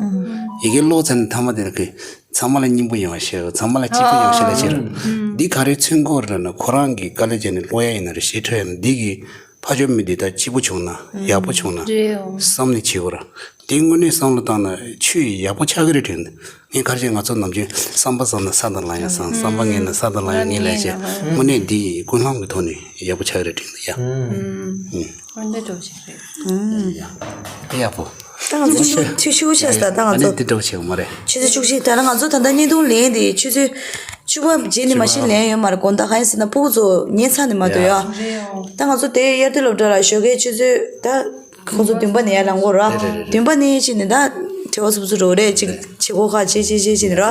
ཡི་གེ་ཀློག་ཚར་ནས་མཐའ་མ་དེ་ནས་ཁོས་ཚང་མ་ལ་སྙིང་པོ་ཡོང་བ་བྱེད་རོགས། ཚང་མ་ལ་སྐྱིད་པོ་ཡོང་བ་བྱེད་ལ་བྱེད་རོགས། འདི་ག་རེ་མཚོན་གྱི་ཡོད་རེད་ན་ཁོ་རང་གིས་དཀའ་ལས་བརྒྱབ་ནས་ཀློག་ཡ་ཡིན་ན་རེད། གཞས་འཁྲབ་ཡ་ཡིན་ན་འདི་གིས་ཕར་ཕྱོགས་མི་འདི་ད་སྐྱིད་པོ་བྱུང་ན་ཡག་པོ་བྱུང་ན་བསམ་ནས་བྱེད་དགོས་ར། འདི་དངོས་གནས་བསམ་བློ་བཏང་ན་ཆོས་ཡག་པོ་ཆགས་ཀྱི་རེད་དྲན། ངས་ག་རེ་བྱས་ང་ཚོ་ནམ་རྒྱུན་བསམ་པ་བསམ་ན་ས་དང་ལམ་ཡང་བསམ། བསམ་པ་ངན་ན་ས་དང་ལམ་ཡང་ངན་ལས་བྱས། དངོས་གནས་འདི་ཀུན་སློང་གི་ཐོག་ནས་ཡག་པོ་ཆགས་ཀྱི་རེད་དྲན་འདུག་ཡ། འོན་ཏེ་འགྲོ་ཞིག་རེད། ཡ། དེ་ཡག་པོ། ད་ང་ཚོ་ཆུ་ཆུ་ཆུ་ཆ་ས་ད་ང་ཨ་ནི་ཚོ་དེ་འདྲ་བོ་བྱེད་དགོས་མ་རེད། ཆུ་ཚོད་བཅུ་གཅིག་ད་ལ་ང་ཚོ་ད་ལྟ་བརྙན་ཐུང་ལེན་དེ་ཆུ་ཚོད་བཅུ་པ་རྗེས་ནས་མ་གཞི་ལེན་ཡོད་མ་རེད། དགོང་དག་གང་ཡིན་ཟེར་ན་ཕྲུ་གུ་ཚོ་ཉལ་ཚར་ནས་མ་གཏོགས་ཡ། ད་ང་ཚོ་དེ་དབྱར་དུས་སློབ་གྲྭ་ལ་ཞོགས་ཀའི་ཆུ་ཚོད་ད་ཁོང་ཚོ་བདུན་པ་ནས་ཡར་ལངས་དགོས་ར། རེད་རེད་རེད། བདུན་པ་ནས་ཕྱིན་ནས་ད་བྲེལ་བ་ཚུབ་ཚུབ་འགྲོ་རེད། ཅིག་བྱེད་སྒོ་ཁག་བྱེད་བྱེད་བྱེད་བྱེད་ནས་ར།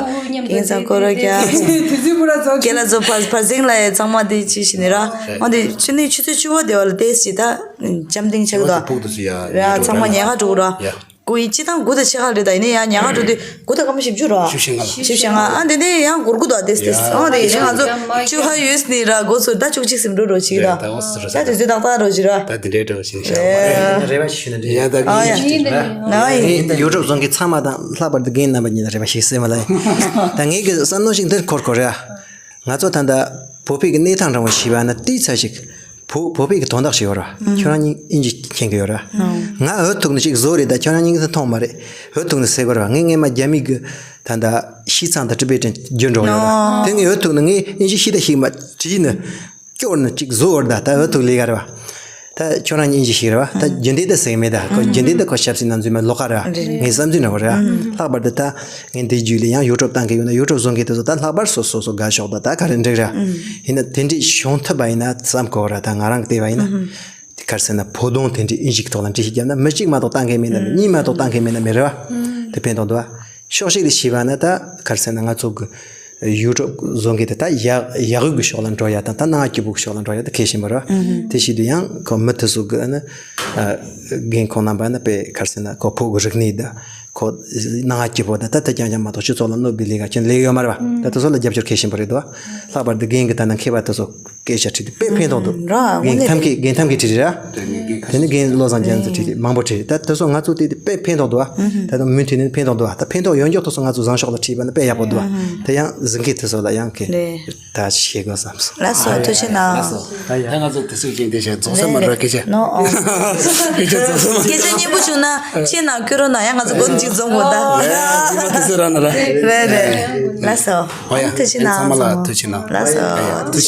ཁྱེད་ཚང་ཁོ་ར་རྒྱ་དུས་ཚོད་པུ་ར་ཚོ་རྒྱ་ལ་ཚོ་བར་བར་སེང་ལ་ཡ་ཚང་མ་དེ་བྱེད་བྱེད་ནས་ར། འོན་ཏེ་ཆུ་ནས་ཆུ་ཚོད་བཅུ་པ་དེ་བ་ལ་ཏེས་ཅིག་ད་འཇམ་ཐིང་ཆགས་དོ། ཕུག་ཏུ་ཚུད་ཡ། ར་ཚང་མ་ཉལ་ཁ་འགྲོ་ར། ཡ། དགུ་ཡི་སྤྱི་བཏང་དགུ་དང་ཕྱེད་ཀ་རེད་ད། ཡིན་ནའི་ཡང་ཉལ་ཁ་འགྲོ་དུས་དགུ་དང་སྐར་མ་བཞི་བཅུ་ར། བཞི་བཅུ་ཞེ་ལྔ། བཞི་བཅུ་ཞེ་ལྔ། ཨ་འདི་འདི་ཡང་འགོར་དགུ་དང་ཏེས་ཏེས། ཡ། ཨ་འདི་ཡིན་ང་ཚོ་བཅུ་ཧ་ཡོད་ནི་ར་འགོ་ཚུགས་ད་བཅུ་གཅིག་སེམས་འགྲོ་རོ་ཅིག་ར། ད་འོ་སི་ར་ད་དུས་ཚོད་ཏག་ཏག་རོ་ཅིག་ར། ད་འདི་འདྲའི་འགྲོ་བཞིན་ཤ་མ་རེད། རེ་བ་ཞུ་ན་འདྲི་ཡ་ད་ཨ་ཡ། ཡིན་ཅིག་ཅིག་ར། ན་ཡིན། ཡིན་ད་ཡུ་ཊུབ་བཟོ་མཁན་ཚང་མ་དང་ལྷག་པར་དུ་རྒན་རྣམ་པ་གཉིས་ལ་རེ་བ་ཞིག་ཟེར་མ་ལ་ཡིན། ད་ངེད་ཀྱི་བསམ་མནོ་ཞིག་འདིར་འཁོར་འཁོར་རེད། ང་ཚོ་ད་ལྟ་བོད་པའི་གི་གནས་སྟངས་རང་བ་ཞིག་བ་ན་ཏིས་ཚ་ཞིག་བོད་བོད་པའི་གི་དོན་དག་ཞིག་ཡོད་ར། ཁྱོད་རང་གཉིས་དབྱིན་ཇི་མཁྱེན་གི་ཡོད་ར། ང་འུ་ཐུག་ནི་ཅིག་བཟོ་རེད་ད། ཁྱོད་རང་གཉིས་ཀྱིས་མཐོང་མ་རེད། འུ་ཐུག་ནི་ཟེར་གི་ར། ངས་སྔས་མ་རྒྱ་མི་གི་ད་ད་ཤིས་ཚང་དང་ཊི་བེ་ཊན་རྒྱུན་འགྲོ་ཡོད་ར། དེ་ངས་འུ་ཐུག་ནི་ངས་དབྱིན་ཇི་ཤེས་ད་ཤེས་མ་བྲིས་ནི། སྐྱོར་ནི་ཅིག་བཟོ་བར་ད་ད་འུ་ཐུག་ལས་ཀ་རེད་བ། ད་ཁྱོད་རང་གཉིས་དབྱིན་ཇི་ཤེས་རེད་བ། ད་རྒྱུན་ལྡན་ད་ཟེར་གི་མེད། ད་ཁོ་རྒྱུན་ལྡན་ད་ཁོ་ཞབས་སྲིད་ནང་འཛུལ་མ་ལོགས་ཀ་རེད་བ། ངའི་བསམ་ཚུལ་འདྲ་བོ་རེད་བ། ལྷག་པར་དུ་ད་ངས་འདི་རྒྱུད་ལ་ཡང་ཡུ་ཊུབ་བཏང་གི་ཡོད་ན་ཡུ་ཊུབ་བཟོ་མཁན་དེ་ཚོ་ད་ལྷག་པར་སོ་སོ་སོ་དགའ་ཕྱོགས་ད་ད་ག་རེ་འགྲིག་ར། ཡིན་ན་དེ་འདྲའི་བྱུང་ཐུབ་པ་ཡིན་ན་བསམ་གོ་ར། ད་ང་རང་གི་ལྟ་བ་ཡིན་ན། དེ་ག་རེ་ཟེར་ན་བོད་དོན་དེ་འདྲའི་དབྱིན་ཇི་གི་ཐོག་ལ་འགྲེལ་བཤད་བརྒྱབ་ན་མི་གཅིག་མ་གཏོགས་བཏང་མཁན་མེད་ན་མེད། གཉིས་མ་གཏོགས་བཏང་མཁན་མེད་ན་མེད་རེད་བ། དེ་ཕན་ཐོགས་འདུག་བ། ཕྱོགས་གཅིག་ལ་བྱས་པ་ན་ད་ག་རེ་ཟེར་ན་ང་ཚོ་གི་ཡུ་ཊུབ་བཟོ་མཁན་དེ་ད་ཡག་ཡག་གི་ཕྱོགས་ལ་འགྲོ་ཡ་དང་ད་སྣང་བ་སྐྱིད་པོ་གི་ཕྱོགས་ལ་འགྲོ་ཡ་ད་གལ་ཆེན་པོ་རེད་བ། དེ་བྱེད་དུས་ཡང་ཁོ་མི་དེ་ཚོ་གི་ཨ་ནི་རྒན་ཁོང་རྣམ་པ་ནི་དཔེ་ག་རེ་ཟེར་ན་ཁོ་བོད་ཀྱི་རིག་གནས་དང་ཁོ་སྣང་བ་སྐྱིད་པོ་དང་ད་ལྟ་རྐྱང་རྐྱང་མ་གཏོགས་སྤྱི་ཚོགས་ལ་གནོད་པའི་ལས་ཀ་ཁྱོན་ལས་ཡོད་མ་རེད་བ། ད་དེ་ཚོ་ལ་རྒྱབ་སྐྱོར་གལ་ཆེན་པོ་རེད་འདུག་བ། ལྷག་པར་དུ་རྒན་གྱི་ད་ནང་མཁས་པ་དེ་ཚོ་སྐད་ཆ་དྲིས་ཏེ་དཔེ་ཕན་ཐོགས་འདུག་ར། རྒན་ཐམས་ཀྱིས་རྒན་ཐམས་ཀྱིས་དྲིས་རེད་ར། དེ་ནས་རྒན་བློ་བཟང་རྒྱ་མཚོ་དྲིས་ཏེ་མང་པོ་དྲིས་རེད། ད་དེ་ཚོ་ང་ཚོ་དེ་དཔེ་ཕན་ཐོགས་འདུག་བ། ད་དུང་མུ་མཐུད་ནས་ཕན་ཐོགས་འདུག་བ། ད་ཕན་ཐོགས་ཡོང་མགྱོགས་དེ་ཚོ་ང་ཚོ་བཟང་ཕྱོགས་ལ་ཁྲིད་པ་ནི་དཔེ་ཡག་པོ་འདུག་བ། ད་ཡང་གཟིགས་མཁན་དེ་ཚོ་ལ་ཡང་གི་ད་ཤེས་དགོས་བསམ་སོང་། ལགས་སོ། ཐུགས་རྗེ་གནང་། ལགས་སོ། ད་ང་ཚོ་དེ་ཚོ་ཡིན་དེ་བྱས་རྫོགས་ས་མ་རེད་སྐད་ཆ། ནོ། ཨོ། སྐད་ཆ་རྫོགས་ས་མ་སྐད་ཆ་སྙན་པོ་བྱུང་ན་ཁྱེད་ནང་བསྐྱོད་རོགས་གནང་། ཡང་ང་ཚོ་སྒོ་གཅིག་འཛོམས་དགོས་ད། ཨོ་ཡ་ཅི་མ་དེ་ཚོ་རང་ན་ར། རེད་རེད། ལགས་སོ། ཨོ་ཡ་ཐུགས་རྗེ་གནང་། ཚང་མ་ལ་ཚང་མ་ཐུགས་རྗེ་གནང་། ལགས་སོ། ཨོ་ཡ་ཐུགས་རྗེ།